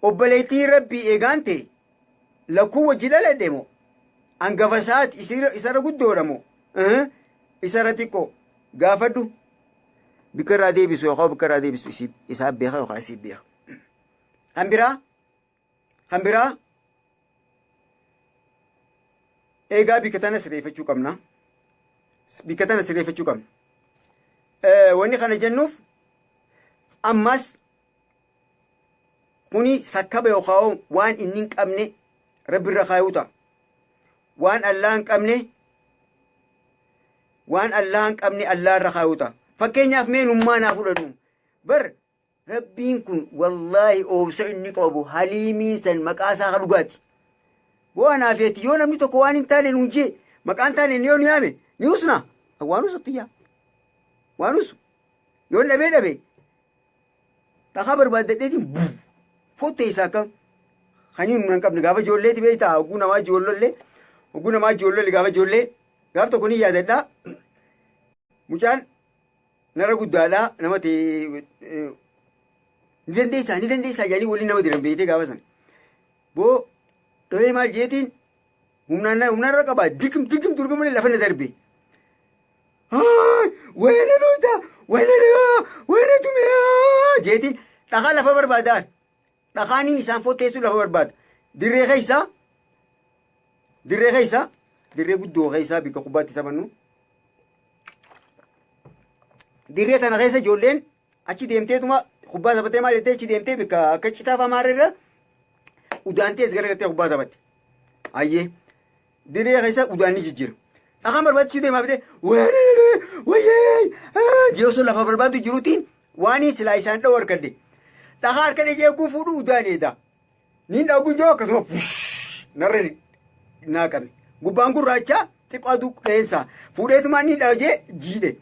obboleettii Rabbii eegaan ta'e lakkuu wajji dhaladhe moo, hangafa isaati, isarra guddoodha moo isarra xiqqoo gaafadhu. Bikka irraa deebisu yookaan bikka irraa deebisu isaa beeka yookaan isii beeka. Kan biraa eegaa bikka tana sirreeffachuu qabna. Bikka tana sirreeffachuu qabna. Wanni kana jennuuf ammas kuni sakkaba yookaan waan inni hin qabne Rabbi irra kaayuu ta'a. Waan Allaa hin qabne, waan Allaa hin qabne Allaa irra kaayuu ta'a. Fakkeenyaaf mee nummaa naa fudhadhu. Bar Rabbiin kun wallaahi oobsa inni qabu, haliimiin san maqaa isaa ka dhugaati. Boo anaa feeti, yoo namni tokko waan hin taane nuun jee, maqaan taane yoo nu yaame ni usna. Waan usutti yaa. Waan usu. Yoo dhabee dhabe dhakaa barbaaddadheetiin buf fottee isaa akkam kan hin hin qabne. Gaafa ijoolleeti beektaa, hogguu namaa ijoollollee, hogguu namaa ijoollollee, gaafa ijoollee gaaf tokko ni yaadadhaa, mucaan nara guddaadhaa nama ta'e, ni dandeessaa, ni dandeessaa jedhanii waliin nama diran beektee. Gaafa sana boo dhohee maal jeetiin humnaan humnaan irra qabaa dikim dikim durgumanii lafa na darbe. Wayna duuta, wayna wayna tumee jeetiin dhakaa lafa barbaadaan dhakaaniin isaan fotteessuu lafa barbaada. Dirree keessa, dirree keessa, dirree guddoo keessa bikka kubbaatti taphannu. Dirree tana keessa ijoolleen achi deemteetuma kubbaa taphattee maal jettee achi deemtee bikka akka citaa famaarra udaantee as garagaltee kubbaa taphatte. Ayyee, dirree keessa udaanni jijjiira. Dhakaan barbaachisuu deemaa fide wayyee jee osoo lafa barbaadu jiruutiin waan silaa isaan dha'u harkadde. Dhakaa harkadhe jeeguu fuudhu udaaneedha. Niin dhagu joo akkasuma fush narra naa qabe. Gubbaan gurraacha, xiqqoo aduu qeensa. Fuudheetumaan ni dhagee jiidhe.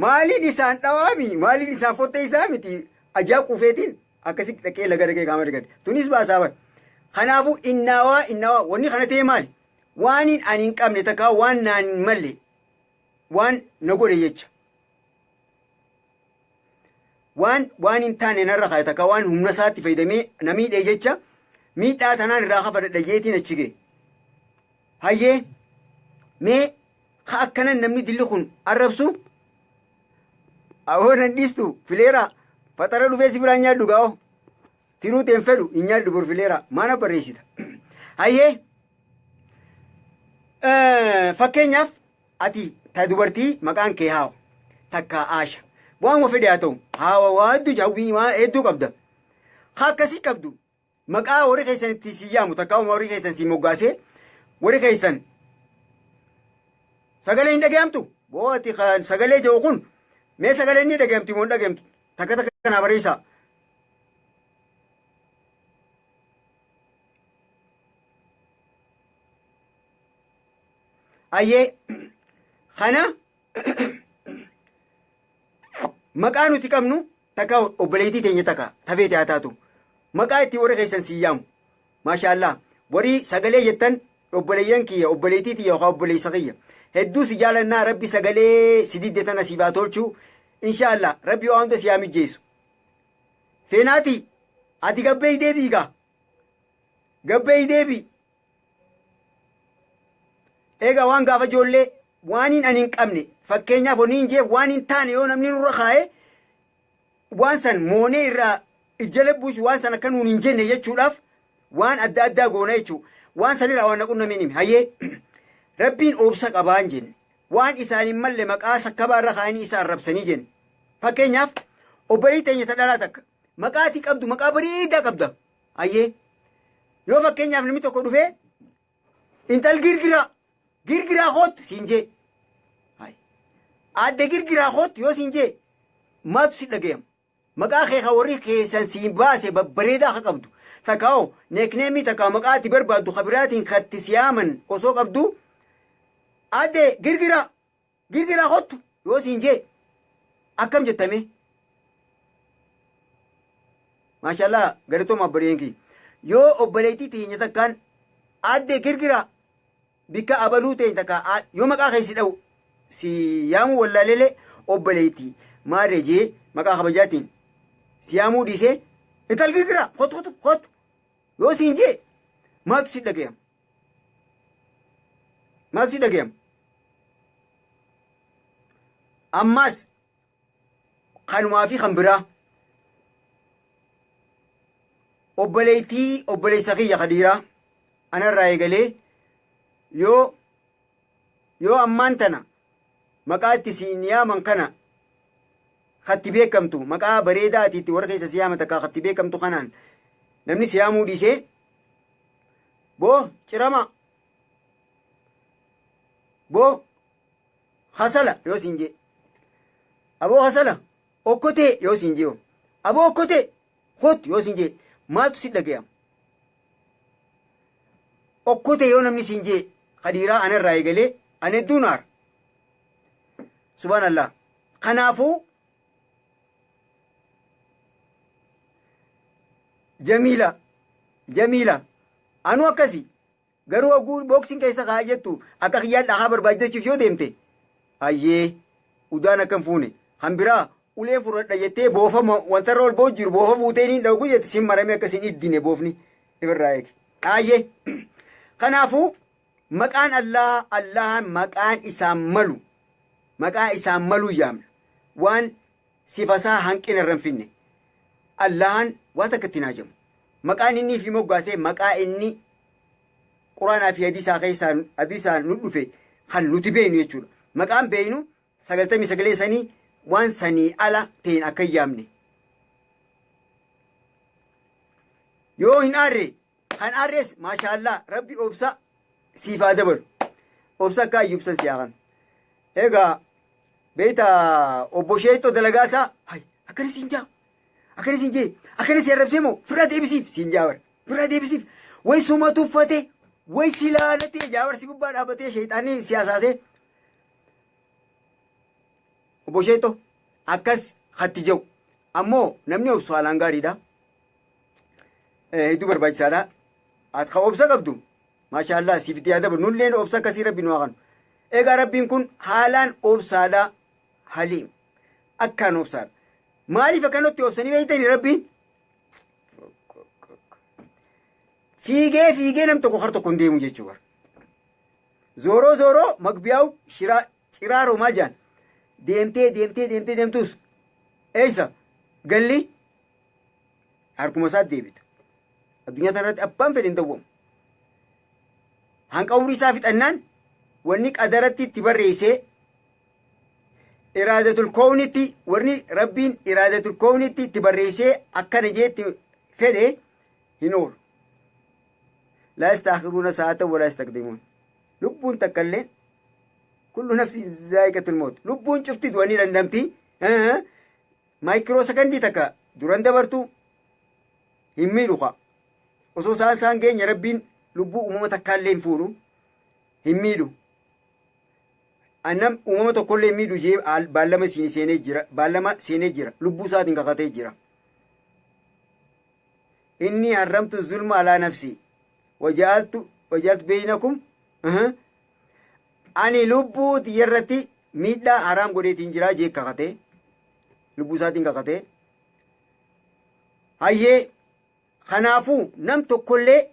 Maaliin isaan dhawaami maaliin isaan fottee isaa miti ajaa quufeetiin akkasitti dhaqee laga dhaqee qaama dhaqate. Tunis baasaa bara. Kanaafuu innaawaa innaawaa wanni kana ta'e maali? Waan ani hin qabne takka waan naan hin malle waan na godhe jecha. Waan waan hin taane narra kaa'e takka waan humna isaatti fayyadamee na miidhe jecha miidhaa tanaan irraa kafadhadha jeetiin achi ga'e. Hayyee mee ka akkanan namni dilli kun arrabsu awoo nan dhiistu fileera faxara dhufee si biraan nyaadhu gaa'o tiruu teen fedhu hin nyaadhu bor fileera maana barreessita. Hayyee fakkeenyaaf ati ta dubartii maqaan kee haawa takka aasha waan wa fedhe haa ta'u haawa waa hedduu hawwii waa hedduu qabda. Ka akkasii qabdu maqaa warri keessan itti si yaamu takka warri keessan si moggaasee warri keessan sagalee hin dhagayamtu boo ati kan sagalee jiru kun mee sagalee inni dhagayamtu moo hin dhagayamtu takka takka kanaa barreessaa. Ayyee kana maqaa nuti qabnu takka obboleettii teenya takka tafeete haa taatu maqaa itti warri keessan sii yaamu maashaallah warri sagalee jettan obboleeyyan kiyya obboleettii tiyya yookaan obboleessa kiyya hedduu si jaalannaa rabbi sagalee si didde tana siif haa tolchu inshaallah rabbi waan hunda si haa mijjeessu feenaati ati gabbee deebii gaa gabbee deebii Egaa waan gaafa ijoollee waan hin ani hin qabne fakkeenyaaf wanni hin jeef waan hin taane yoo namni nurra kaa'e waan san moonee irraa if jala buusu waan san akka nuun hin jenne jechuudhaaf waan adda addaa goona jechuu waan san irraa waan na qunnameen hime hayyee rabbiin obsa qabaa hin jenne waan isaan hin malle maqaa sakkabaa irra kaa'anii isa arrabsanii jenne fakkeenyaaf obbolii teenya ta dhalaa takka maqaa ati qabdu maqaa bareedaa qabda Hayyee. Yoo fakkeenyaaf namni tokko dhufee intal girgiraa girgiraa koottu siin jee. Aadde girgiraa koottu yoo siin jee maaltu si dhagayama? Maqaa kee kan warri keessan siin baase babbareedaa akka qabdu. Takka hoo neekneemii takka maqaa ati barbaaddu ka biraatiin katti si yaaman osoo qabdu aadde girgiraa girgiraa kottu yoo siin jee akkam jettame maashaallah galatooma obboleeyyan kiyya yoo obboleettii teenya takkaan aadde girgiraa bikka abaluu teenya takka yoo maqaa kee si dha'u si yaamuu wallaalelee obboleettii maarree jee maqaa kabajaatiin si yaamuu dhiisee intal girgiraa kottu kottu kottu yoo siin jee maaltu si dhagayama Maal si dhagayama? Ammaas kanumaa fi kan biraa obboleettii obboleessa kiyya ka dhiiraa anarraa eegalee yoo yoo ammaan tana maqaa itti siin yaaman kana katti beekamtu maqaa bareedaa ati itti warra keessa si yaama takka katti beekamtu kanaan namni si yaamuu dhiisee Boo cirama. Boo hasala yoo siin jee. Aboo hasala okkotee yoo siin jee. Aboo okkotee kottu yoo siin jee maaltu si dhagayama? Okkotee yoo namni siin jee kadiiraa anarraa eegalee an hedduun aara. Subhaanallah. Kanaafuu Jamiila Jamiila anuu akkasi garuu oguu booksiin keessa kaa jettu akka kiyyaan dhahaa barbaaddachuuf yoo deemte ayyee udaan akka hin fuune kan biraa ulee fudhadha jettee boofa wanta irra ol ba'u jiru boofa fuutee niin dhawgu jette sin maramee akka sin iddine boofni ifirraa eegi. Ayyee kanaafuu maqaan Allah Allahan maqaan isaan malu maqaa isaan maluu yaamna waan sifasaa hanqina irra hin finne. Allahan waa takka itti hin hajamu. Maqaan inni fi moggaase maqaa inni Quraanaa fi hadiisaa keessaa hadiisaan nu dhufe kan nuti beeknu jechuudha. Maqaan beeknu sagaltamii sagalee sanii waan sanii ala ta'een akka hin yaamne. Yoo hin aarre kan aarres maashaallaa rabbi obsa siif haa dabalu. Obsa akka ayyubsan si haa kanu. Egaa beekta obbo Sheexxoo dalagaa isaa hay akkana siin jaa akkana siin jee akkana si arrabsee moo firraa deebisiif siin jaa bara firraa deebisiif way suma tuffate way si laalatee jaa bara si gubbaa dhaabbatee sheexaanni si hasaasee. Obbo Sheexo akkas hatti jiru. Ammoo namni obsu haalaan gaariidha. Hedduu barbaachisaadha. Ati ka obsa qabdu, maashaallah, siif itti yaadaba. Nulleen obsa akkasii Rabbi nu haa kennu. Egaa Rabbiin kun haalaan obsaadha. Haliim. Akkaan obsaadha. Maaliif akkanatti obsanii beektanii Rabbiin? Fiigee fiigee nam tokko kar tokko hin deemu jechuudha. Zooroo zooroo magbiyaa'u shiraa ciraaroo maal jaan deemtee deemtee deemtee deemtus eessa galli harkuma isaatti deebita. Addunyaa kanarratti abbaan fedhe hin dawwamu. Hanqa umrii isaa fixannaan wanni qadaratti itti barreessee, iraadatul koownitti, wanni Rabbiin iraadatul koownitti itti barreessee akkana jeetti fedhe hin oolu. Laa yastaakhiruuna sa'aatan walaa yastaqdimuun. Lubbuun takka illee, kullu nafsi zaa'iqatul mawt. Lubbuun cufti du'anii dandamti. Maayikiroo sakandii takka duran dabartu hin miidhu ka. Osoo isaan geenya Rabbiin lubbuu uumama takkaallee hin fuudhu, hin miidhu. Annam uumama tokkollee hin miidhu jee baallama siin seenee jira, baallama seenee jira, lubbuu isaatiin kakatee jira. Inni harramtu zulma alaa nafsi waja'altu beeynakum, ani lubbuu tiyyarratti miidhaa haraam godheetiin jira jee kakatee, lubbuu isaatiin kakatee. Hayyee, kanaafuu nam tokkollee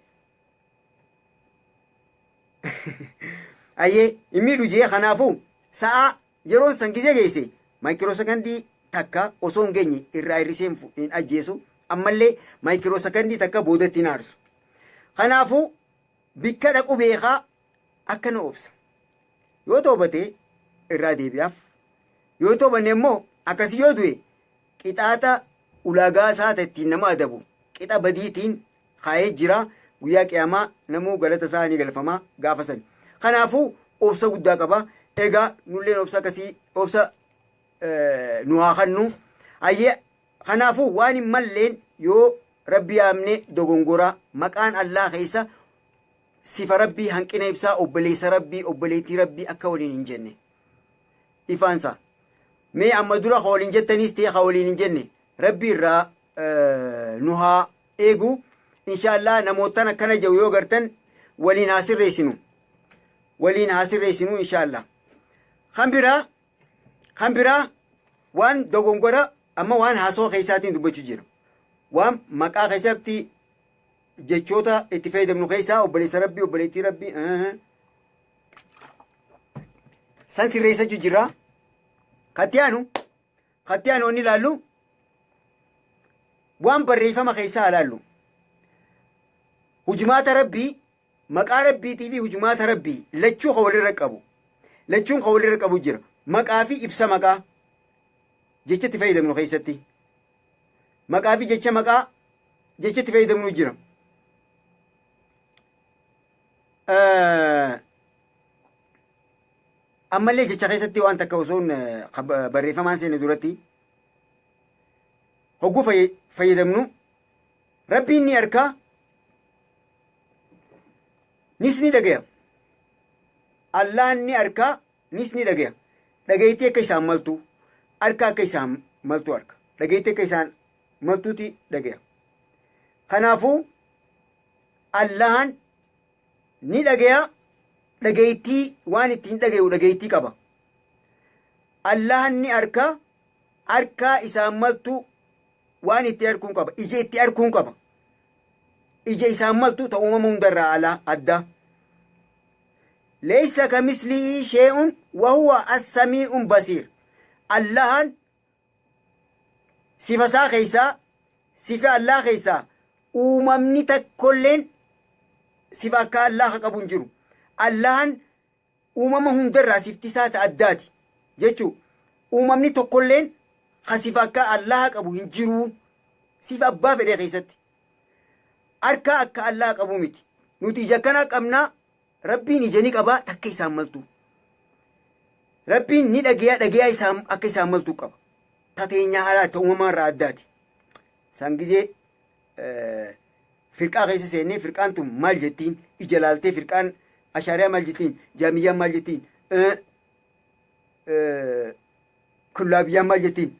hayyee hin miidhu jee. Kanaafuu sa'a yeroon san gizee geesse maayikiroo sekondii takka osoo hin geenye irraa hir'isee hin ajjeesu, ammallee maayikiroo sekondii takka boodatti hin aarsu. Kanaafuu bikka dhaqu beekaa akka na obsa. Yoo toobate irraa deebi'aaf, yoo toobanne immoo akkasii yoo du'e qixaaxa ulaagaa isaa ittiin nama adabu qixa badiitiin kaa'ee jira. Guyyaa qiyaamaa namuu galata isaa ni galfama gaafa san. Kanaafuu obsa guddaa qaba. Egaa nulleen obsa akkasii obsa nu haa kennu. Hayyee, kanaafuu waan hin malleen yoo Rabbi yaamne dogongora. Maqaan Allaa keessa sifa Rabbii hanqina ibsaa, obboleessa Rabbii, obboleettii Rabbii akka waliin hin jenne ifaansa. Mee amma dura ka waliin jettaniis ta'e ka waliin hin jenne Rabbi irraa nu haa eegu. Inshaallah, namootaan akkana jiru yoo gartan waliin haa sirreessinu, waliin haa sirreessinu inshaallah. Kan biraa waan dogongora amma waan haasawaa keessaatiin dubbachuu jira. Waan maqaa keessatti jechoota itti fayyadamnu keessaa obboleessa Rabbii, obboleettii Rabbii san sirreessachuu jira. Katti aanu inni ilaallu waan barreeffama keessaa ilaallu. Hujumaata Rabbii, maqaa Rabbiitii fi hujumaata Rabbii lachuu ka walirra qabu. Lachuun ka walirra qabu jira. Maqaa fi ibsa maqaa jecha itti fayyadamnu keessatti. Maqaa fi jecha maqaa jecha itti fayyadamnu jira. Ammallee jecha keessatti waan takka osoo barreeffamaan seene duratti hogguu fayyadamnu, Rabbiin ni arkaa, nis ni dhagaya. Allaan ni arkaa, nis ni dhagaya. Dhageettii akka isaan maltu arka, akka isaan maltu arka, dhageettii akka isaan maltuuti dhagaya. Kanaafuu Allahan ni dhagaya, dhageettii waan ittiin dhagayu dhageettii qaba. Allahan ni arka, arkaa isaan maltu waan itti arkuun qaba, ija itti arkuun qaba, ija isaan maltu ta uumama hundarraa alaa addaa. Leeysa kamislihi shee'un wahuwa assamii'un basiir. Allahan sifa isaa keessaa, sifa Allah keessaa uumamni takkolleen sifa akka Allaha qabu hin jiru. Allahan uumama hundarraa sifti isaa ta addaati jechuu. Uumamni tokkolleen ka sifa akka Allaha qabu hin jiru. Sifa abbaa fedhe keessatti harka akka Allaha qabu miti. Nuti ija kana qabnaa, Rabbiin ija ni qabaa takka isaan maltu. Rabbiin ni dhagayaa, dhagayaa isaan akka isaan maltu qaba. Tateenyaa alaa ta uumamaa irraa addaati. San gizee firqaa keessa seennee firqaan tun maal jettiin, ija laaltee firqaan ashaariyaa maal jettiin, jaamiyyaan maal jettiin. Kullaabiyyaan maal jettiin?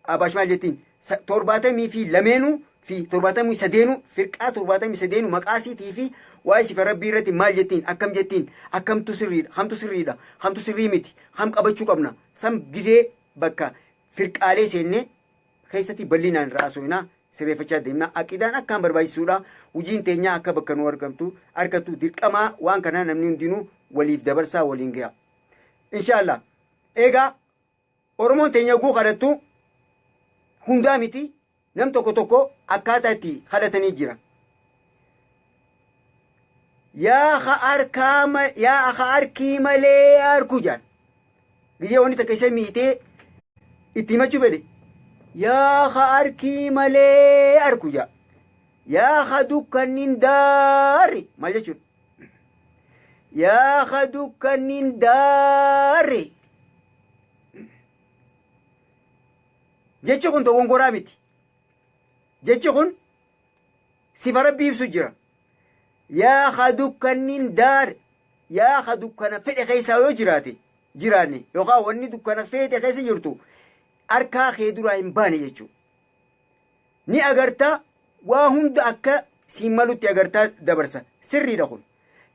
Abaash maal jettiin? Torbaatamii fi lameenuu fi torbaatamii sadeenuu firqaa torbaatamii sadeenuu maqaa isiitii fi waa'ee sifa rabbii irratti maal jettiin? Akkam jettiin? Akkamtu sirriidha? Kamtu sirriidha? Kamtu sirrii miti? Kam qabachuu qabna? San gizee bakka firqaalee seennee keessatti bal'inaan irraa haasofnaa sirreeffachaa deemna. Aqidaan akkaan barbaachisuudha. Hojiin teenyaa akka bakka nu argamtu argattu dirqamaa waan kana namni hundinuu waliif dabarsaa waliin ga'a. Inshaallah. Egaa Oromoon teenya oguu kadhattu hundaa miti nam tokko tokko akkaataa itti kadhatanii jira. Yaa ka harkaa yaa ka harkii malee harku jaan. Gizee wanni takka isa miitee itti himachuu fedhe. Yaa ka harkii malee harku jaa. Yaa ka dukkannin daarri maal jechuudha? Yaa ka dukkannin daarri. Jechi kun dogongoraa miti. Jechi kun sifa rabbii ibsu jira. Yaa ka dukkannin daar yaa ka dukkana fedhe keessaa yoo jiraate jiraanne yookaan wanni dukkana feete keessa jirtu harkaa kee duraa hin baane jechuudha. Ni agarta waa hunda akka siin malutti agartaa dabarsa. Sirriidha kun.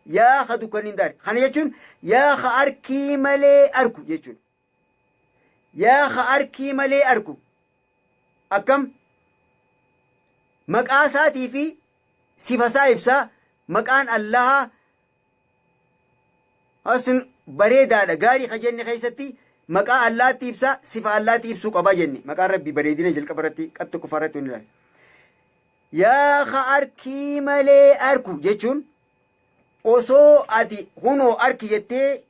Yaa ka dukkannin daar. Kana jechuun yaa ka arkii malee arku jechuudha. Yaa ka arkii malee arku. Akkam? Maqaa isaatii fi sifa isaa ibsa. Maqaan Allahaa asin bareedaadha. Gaarii ka jenne keessatti maqaa Allaatti ibsa, sifa Allaatti ibsuu qaba jenne. Maqaan Rabbii bareedina jalqaba irratti qabxii tokkoffaa irratti ni ilaalla. Yaa ka arkii malee arku jechuun osoo ati kunoo arki jettee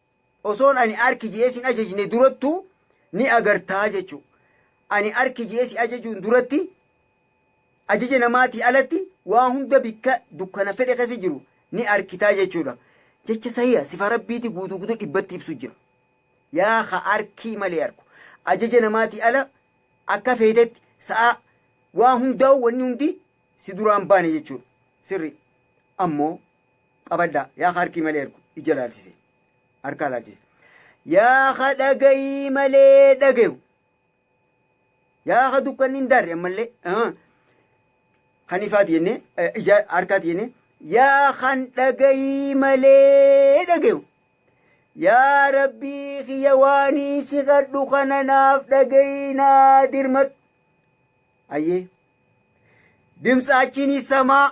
osoon ani arki je'ee sin ajajne durattuu ni agartaa jechuudha. Ani arki je'ee si ajajuun duratti ajaja namaatii alatti waa hunda bikka dukkana fedhe keessa jiru ni arkitaa jechuudha. Jecha sahiha sifa rabbiiti guutuu guutuu dhibbatti ibsu jira. Yaa ka arkii malee arku. Ajaja namaatii ala akka feetetti sa'a waa hundaa'u wanni hundi si duraan baane jechuudha. Sirri ammoo qabadhaa yaa ka harkii malee argu ija laalchise harkaa laalchise yaa ka dhagayii malee dhagayu yaa ka dukkanni hin daarre ammallee kan ifaati jennee ija harkaati jennee yaa kan dhagayii malee dhagayu yaa rabbii kiyya waanii si kadhu kana naaf dhagayii naa dirmadhu ayyee dimtsaachiin samaa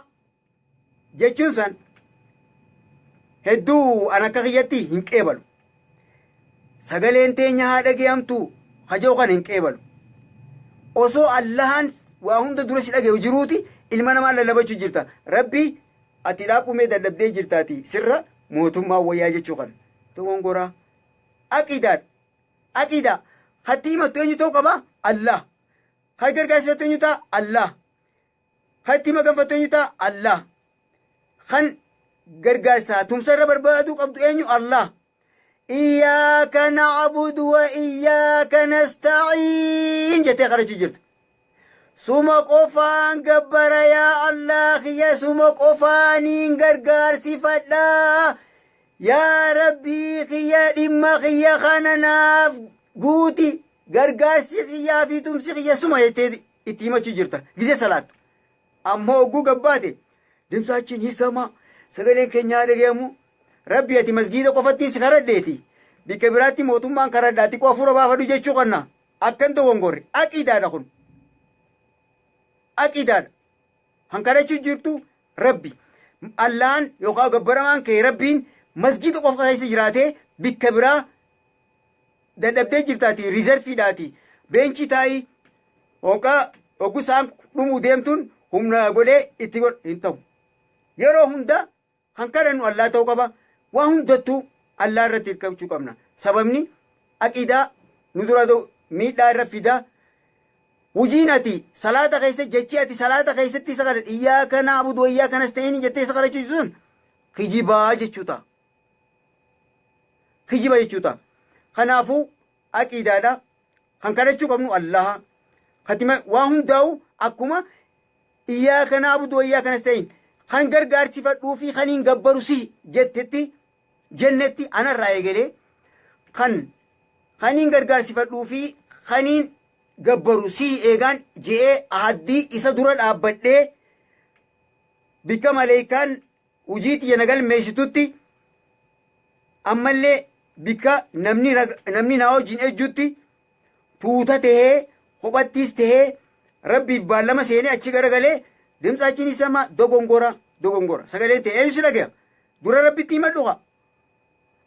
jechuun san hedduu an akka kiyyatti hin qeebalu. Sagaleen teenya haa dhageeyamtu kaja'u kana hin qeebalu. Osoo Allahaan waa hunda dura si dhageeyu jiruuti ilma namaa lallabachuu jirta. Rabbi ati dhaaqumee dadhabdee jirtaati sirra mootummaa wayyaa jechuu kana. Dogongoraa. Aqiidaadha. Aqiidaa. Hatti himattu eenyu ta'uu qaba? Allah. Kan gargaarsifattu eenyu ta'a? Allah. Kan itti maganfattu eenyu ta'a? Allah. Kan gargaarsaa tumsa irra barbaaduu qabdu eenyu? Allah. Iyyaaka na'budu wa iyyaaka nasta'iin jettee kadhachuu jirta. Suma qofaan gabbara yaa Allah kiyya suma qofaaniin gargaarsifadha. Yaa Rabbii kiyya dhimma kiyya kana naaf guuti gargaarsi kiyyaa fi tumsi kiyya suma jettee itti himachuu jirta gizee salaattu. Ammoo hogguu gabbaate dimsaachiin hisamaa sagaleen keenyaa dhagayamu rabbi ati masgiida qofatti si karadheeti bikka biraatti mootummaan karadhaa xiqqoo hafuura baafadhu jechuu qabna akkan dogongorre aqiidaadha kun aqiidaadha kan kadhachuu jirtu rabbi allaan yookaan gabbaramaan kee rabbiin masgiida qofa keessa jiraatee bikka biraa dadhabdee jirtaati rizerfiidhaati beenchii taa'ii Hoggaa hoggu isaan dhumuu deemtuun humna godhee itti godhu hin ta'u. Yeroo hunda kan kadhannu Allaa ta'uu qaba. Waa hundattuu Allaa irratti hirkachuu qabna. Sababni aqiidaa nu dura miidhaa irra fida. Hojiin ati salaata keessa jechi ati salaata keessatti isa kadhatu iyyaaka na'budu wa iyyaaka nasta'iin jettee isa kadhachuu sun kijibaa jechuu ta'a. Kijiba jechuu ta'a. Kanaafuu aqiidaadha. Kan kadhachuu qabnu Allaha. Katima waa hundaa'u akkuma iyyaaka na'budu wa iyyaaka nasta'iin kan gargaarsifadhuu fi kan hin gabbaru si jettetti jennetti anarraa eegalee kan kan hin gargaarsifadhuu fi Kaniin gabbaru sii eegaan je'ee ahaddii isa dura dhaabbadhee bikka maleeykaan hujii tiyya na galmeessitutti, ammallee bikka namni na wajjin ejjutti, tuuta tahee kophattiis tahee, Rabbiif baallama seenee achi garagalee dimtsaachiin isamaa dogongora dogongora sagaleen ta'e eenyu si dhagaya? Dura Rabbitti himadhu. Kaa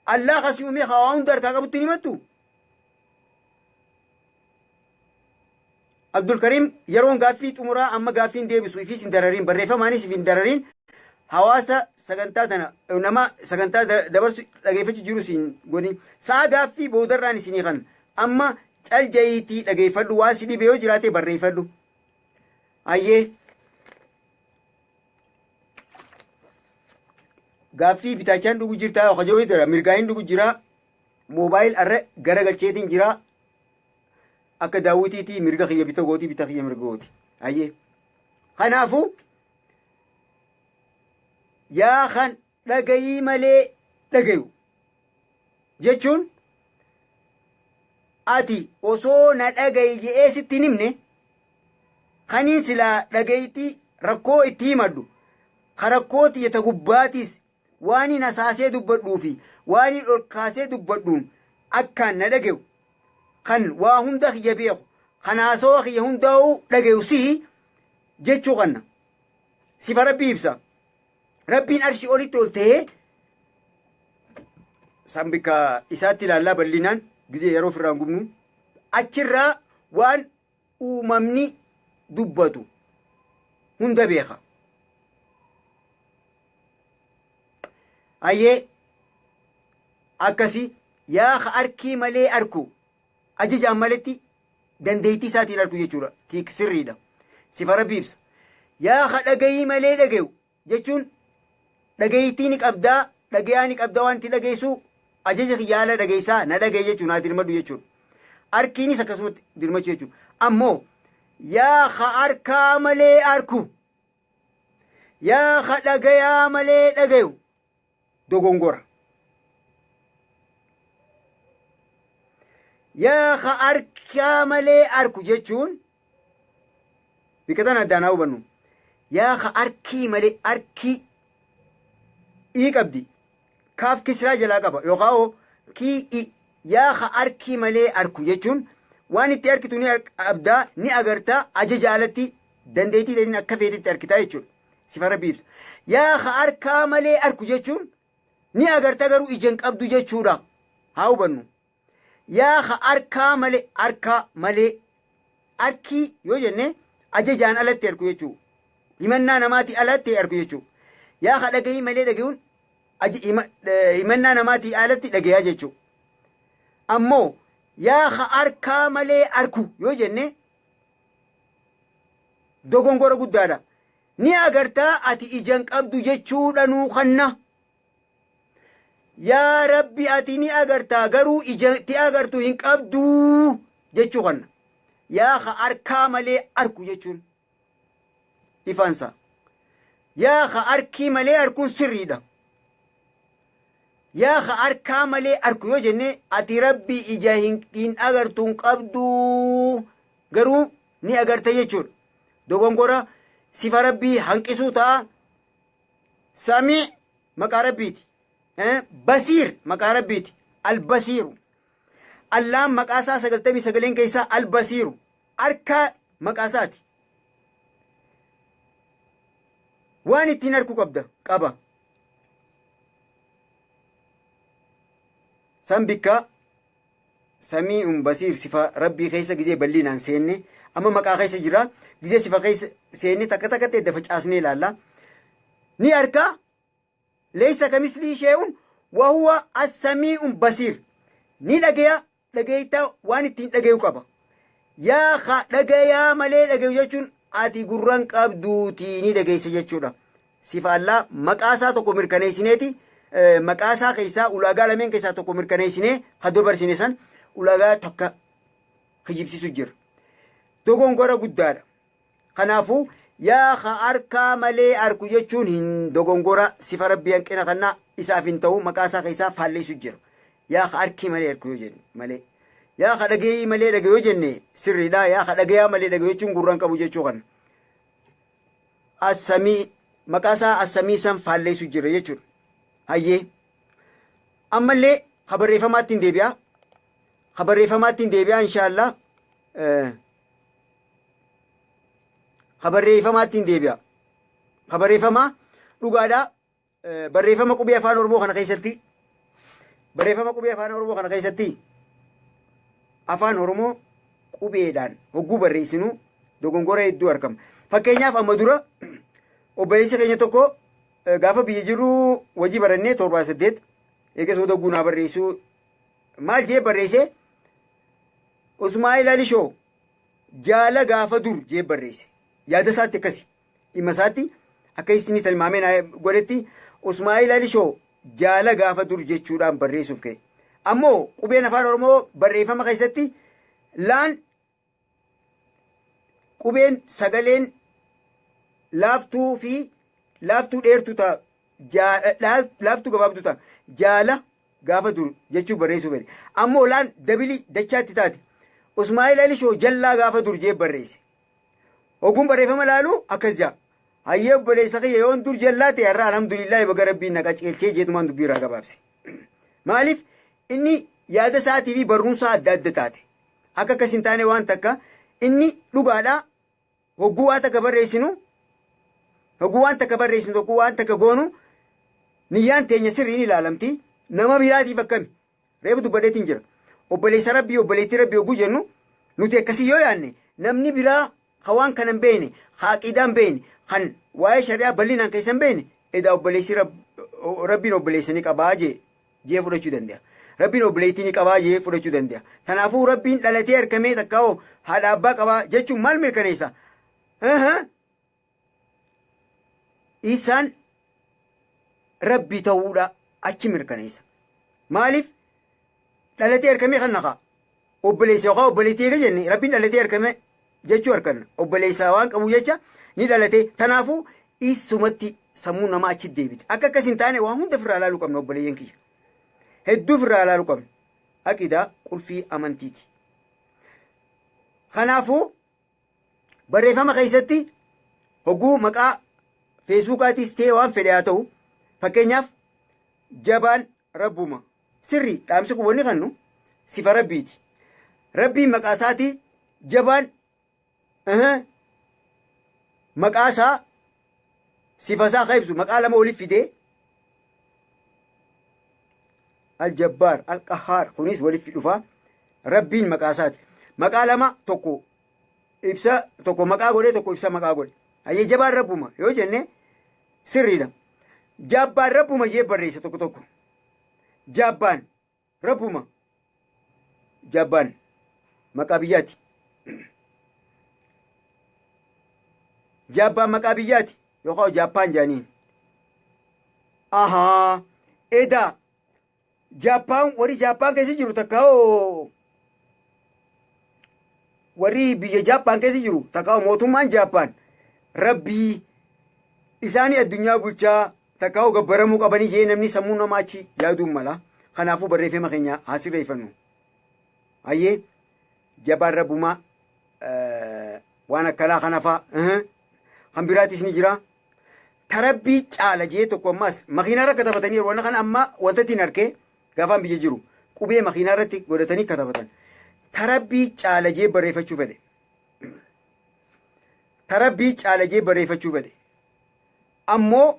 Allaa kasii uumee kaa waa hunda harkaa qabutti hin himattu. Abdulkariim, yeroon gaaffii xumuraa amma gaaffiin deebisu ifiis hin darariin, barreeffamaanis if hin darariin, hawaasa sagantaa tana nama sagantaa dabarsu dhageeffachuu jirus hin godhin. Sa'a gaaffii boodarraan isinii kan amma cal ja'iitii dhageeffadhu, waan si dhibe yoo jiraate barreeffadhu. Ayyee. Gaaffii bitaachaan dhugu jirtaa yoo kajoo jira, mirgaa hin dhugu jira, moobaayil arra garagalcheetiin jira, akka daawwitiitii mirga kiyya bita gooti, bita kiyya mirga gooti. Ayyee. Kanaafuu yaa kan dhagayii malee dhagayu jechuun, ati osoo na dhagayi je'ee sitti hin himne, kaniin silaa dhagayitii rakkoo itti himadhu, ka rakkoo tiyya ta gubbaatiis waan hin hasaasee dubbadhuu fi waan hin ol kaasee dubbadhuun akkaan na dhagayu, kan waa hunda kiyya beeku, kan haasawa kiyya hundaa'uu dhagayu si'i jechuu kanna. Sifa Rabbii ibsa. Rabbiin arshii olitti ol ta'ee san bikka isaatti ilaallaa bal'inaan gizee yeroo ofirraa hin gubnu. Achirraa waan uumamni dubbatu hunda beeka. Ayyee, akkasi yaa ka arkii malee arku, ajajaan maletti dandeettii isaatiin arku jechuudha. Tiik sirriidha. Sifa Rabbii ibsa. Yaa ka dhagayii malee dhagayu jechuun, dhagayittii ni qabdaa, dhagayaa ni qabdaa, waan itti dhageessu ajaja kiyya ala dhageessaa na dhagaye jechuun naa dirmadhu jechuudha. Arkiinis akkasumatti dirmachuu jechuudha. Ammoo yaa ka arkaa malee arku, yaa ka dhagayaa malee dhagayu dogongora. Yaa ka arkaa malee arku jechuun bikka tana addaan haa hubannu. Yaa ka arkii malee arkii ii qabdi. Kaaf kisraa jalaa qaba yookaan hoo kii i. Yaa ka arkii malee arku jechuun waan itti arkitu ni qabdaa, ni agartaa, ajaja alatti dandeettii teetiin akka feetetti arkitaa jechuudha. Sifa Rabbii ibsa. Yaa ka arkaa malee arku jechuun ni agarta garuu ija hin qabdu jechuudha. Haa hubannu. Yaa ka arkaa malee, arkaa malee arkii yoo jenne ajajaan alatti arku jechuudha. Himannaa namaatii alatti arku jechuudha. Yaa ka dhagayii malee dhagayuun himannaa namaatii alatti dhagayaa jechuudha. Ammoo yaa ka arkaa malee arku yoo jenne dogongora guddaadha. Ni agartaa ati ija hin qabdu jechuudha nuu kanna. Yaa Rabbi, ati ni agartaa garuu ija itti agartu hin qabdu jechuu kanna. Yaa ka arkaa malee arku jechuun ifaansa. Yaa ka arkii malee arkuun sirriidha. Yaa ka arkaa malee arku yoo jenne, ati Rabbi ija hin agartu hin qabdu garuu ni agarta jechuudha. Dogongora sifa Rabbii hanqisuu ta'a. Samii maqaa Rabbiiti. Basiir maqaa Rabbiiti. Albasiiru. Allaan maqaa isaa 99 keessaa Albasiiru. Arkaa maqaa isaati. Waan ittiin arku qabda qaba. San bikka samii'un basiir sifa Rabbii keessa gizee bal'inaan seenne, amma maqaa keessa jira, gizee sifa keessa seenne takka takkatti edda facaasnee ilaalla. Ni arka, leeysa kamislii shee'un wahuwa as-samii'un basiir. Ni dhagaya, dhageeytaa waan ittiin dhagayu qaba. Yaa ka dhagayaa malee dhagayu jechuun ati gurran qabduutii ni dhageessa jechuudha. Sifa Allaa maqaa isaa tokko mirkaneessineeti, maqaa isaa keessaa ulaagaa lameen keessaa tokko mirkaneessinee ka dabarsine san ulaagaa takka kijibsiisu jira. Dogongora guddaadha. Kanaafuu yaa ka harkaa malee arku jechuun hin dogongora, sifa Rabbii hanqina kannaa isaaf hin ta'u, maqaa isaa keessaa faalleessu jira. Yaa ka harkii malee arku yoo jenne malee. Yaa ka dhageeyii malee dhagayu yoo jenne sirriidha. Yaa ka dhagayaa malee dhagayu jechuun gurra hin qabu jechuu kana. Assamii maqaa isaa assamii san faalleessu jira jechuudha. Hayyee. Ammallee ka barreeffamaatti hin deebi'a. Ka barreeffamaatti hin deebi'a inshaallah. Ka barreeffamaatti hin deebi'a. Ka barreeffamaa dhugaadha. Barreeffama qubee afaan Oromoo kana keessatti barreeffama qubee afaan Oromoo kana keessatti afaan Oromoo qubeedhaan hogguu barreessinu dogongora hedduu argama. Fakkeenyaaf amma dura obboleessi keenya tokko gaafa biyya jirru wajii barannee 78 eegas booda hogguu naa barreessuu maal jee barreesse Usmaa'il Alishoo jaala gaafa dur jee barreesse. Yaada isaatti akkasi. Dhimma isaatti akka inni tilmaamee naa godhetti Usmaa'il Alishoo jaala gaafa dur jechuudhaan barreessuuf ka'e. Ammoo qubeen afaan Oromoo barreeffama keessatti laan qubeen sagaleen laaftuu fi laaftuu dheertuu ta'a laaftuu gabaabduu ta'a jaala gaafa dur jechuu barreessuu fedhe. Ammoo laan dabilii dachaatti taate Usmaa'il Alishoo jallaa gaafa dur jee barreesse. Ogguun barreeffama laalu akkas ja'a. Hayyee obboleessa kiyya yoon dur jallaa ta'e har'a alhamdulillaahi baga rabbiin na qaceelchee jeetumaan dubbii irraa gabaabse. Maaliif inni yaada isaatii fi barruun isaa adda adda taate. Akka akkas hin taane waan takka inni dhugaadha hogguu waan takka barreessinu hogguu waan takka barreessinu tokko waan takka goonu niyyaan teenya sirriin ilaalamti nama biraatiif akkami Reefu dubbadheetiin jira. Obboleessa Rabbii obboleettii Rabbii hogguu jennu nuti akkasii yoo yaanne namni biraa ka waan kana hin beekne, ka aqiidaa hin beekne, kan waa'ee shari'aa bal'inaan keessa hin beekne edaa obboleessi Rabbiin obboleessa ni qabaa jee fudhachuu danda'a. Rabbiin obboleettii ni qabaa jee fudhachuu danda'a. Kanaafuu Rabbiin dhalatee argamee takka hoo haadha abbaa qabaa jechuun maal mirkaneessa? Isaan Rabbi ta'uudha achi mirkaneessa. Maaliif dhalatee argamee kan naqaa? Obboleessa yookaan obboleettii eega jenne Rabbiin dhalatee argame jechuu arganna. Obboleessa waan qabu jecha ni dhalate. Kanaafuu isumatti sammuu namaa achi deebite. Akka akkas hin taane waan hunda ofirraa ilaaluu qabna obboleeyyan kiyya. Hedduu ofirraa ilaaluu qabna. Aqidaa qulfii amantiiti. Kanaafuu Barreeffama keessatti hogguu maqaa feesbuukaatis ta'e waan fedhe haa ta'u fakkeenyaaf jabaan rabbuma sirri dhaamsi kun wanni kannu sifa rabbiiti. Rabbiin maqaa isaatii jabaan maqaa isaa sifa isaa kan ibsu maqaa lama oliif fidee aljabbaar alqahaar kunis walitti dhufa rabbiin maqaa isaati maqaa lama tokko ibsa tokko maqaa godhe tokko ibsa maqaa godhe hayyee jabaan rabbuma yoo jenne sirriidha jaabbaan rabbuma jee barreessa tokko tokko jaabbaan rabbuma jaabbaan maqaa biyyaati jaabbaan maqaa biyyaati yookaan jaappaan jaaniin ahaa edaa Jaappaan warri Jaappaan keessa jiru takka hoo warri biyya Jaappaan keessa jiru takka hoo mootummaan Jaappaan rabbii isaanii addunyaa bulchaa takka hoo gabbaramuu qabanii jee namni sammuu namaa achi yaaduun mala. Kanaafuu barreeffama keenya haa sirreeffannu. Hayyee jabaan rabbumaa waan akkanaa kana faa kan biraatis ni jira. Tarabbii caala jee tokko ammaas makiinaa irra katabatanii yeroo kana amma wanta ittiin arkee gaafaan biyya jiru qubee makiinaa irratti godhatanii katabatan. Tarabbii caala jee barreeffachuu fedhe. Tarabbii caala jee barreeffachuu fedhe. Ammoo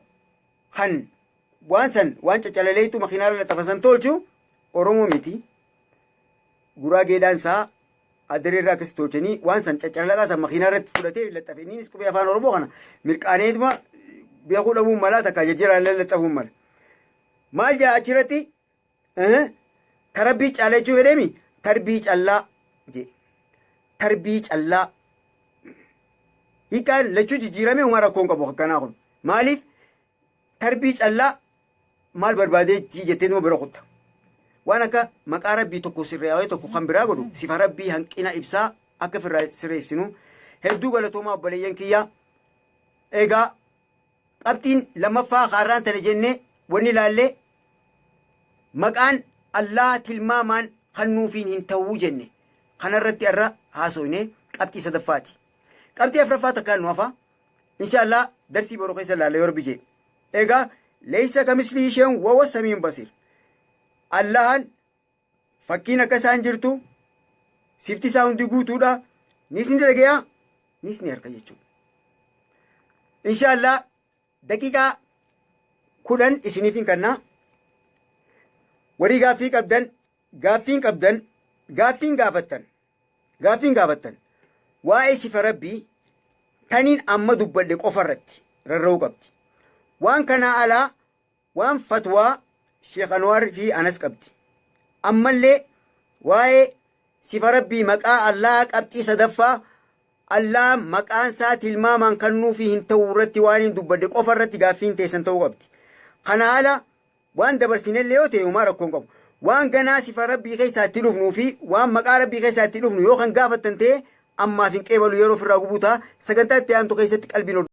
kan waan san waan caccalaleetu makiinaa irra laxafasan tolchu Oromoo miti. Guraageedhaan isaa Adaree irraa akkasi tolchanii waan san caccalalaqaa san makiinaa irratti fudhatee laxafe. Innis qubee afaan Oromoo kana mirqaaneetuma beekuu dhabuun malaa takka jajjaraan lallaxafuun mala. Maal jaa achirratti tarabbii caalaa jechuu fedheemi tarbii callaa jee tarbii callaa hiikaan lachuu jijjiiramee homaa rakkoon qabu akkanaa kun maaliif tarbii callaa maal barbaadee jettee numa bira kutta. Waan akka maqaa rabbii tokko sirreewee tokko kan biraa godhu sifa rabbii hanqina ibsaa akka firraa sirreessinu hedduu galatoomaa obboleeyyan kiyya. Egaa qabxiin lammaffaa kaarraan tana jennee wanni ilaallee maqaan Allah tilmaamaan kannuufiin hin ta'uu jenne. Kanarratti irra haasofne, qabxii sadaffaati. Qabxii afuraffaa takkaan nu hafa. Inshaallah darsii boruu keessa ilaalla yoo Rabbi jedhe. Egaa ليس كمثله شيء وهو السميع البصير. Allahan fakkiin akka isaan jirtu, sifti isaa hundi guutuudha. Nis ni dhagaya, nis ni arga jechuudha. Inshaallah daqiiqaa 10 isiniif hin kennaa. Warii gaaffii qabdan, gaaffiin qabdan, gaaffiin gaafattan, gaaffiin gaafattan waa'ee sifa Rabbii taniin amma dubbadhe qofa irratti rarra'uu qabdi. Waan kanaa alaa waan fatwaa Sheekh Anwaar fi Anas qabdi. Ammallee waa'ee sifa Rabbii, maqaa Allaa, qabxii sadaffaa, Allaa maqaan isaa tilmaamaan kennuufii hin ta'u irratti waan hin dubbadhe qofa irratti gaaffiin teessan ta'uu qabdi. Kana ala waan dabarsinellee yoo ta'e homaa rakkoo hin qabu. Waan ganaa sifa Rabbii keessaa itti dhufnuu fi waan maqaa Rabbii keessaa itti dhufnu yoo kan gaafattan ta'e, ammaaf hin qeebalu, yeroo ofirraa gubuu ta'a. Sagantaa itti aantu keessatti qalbiin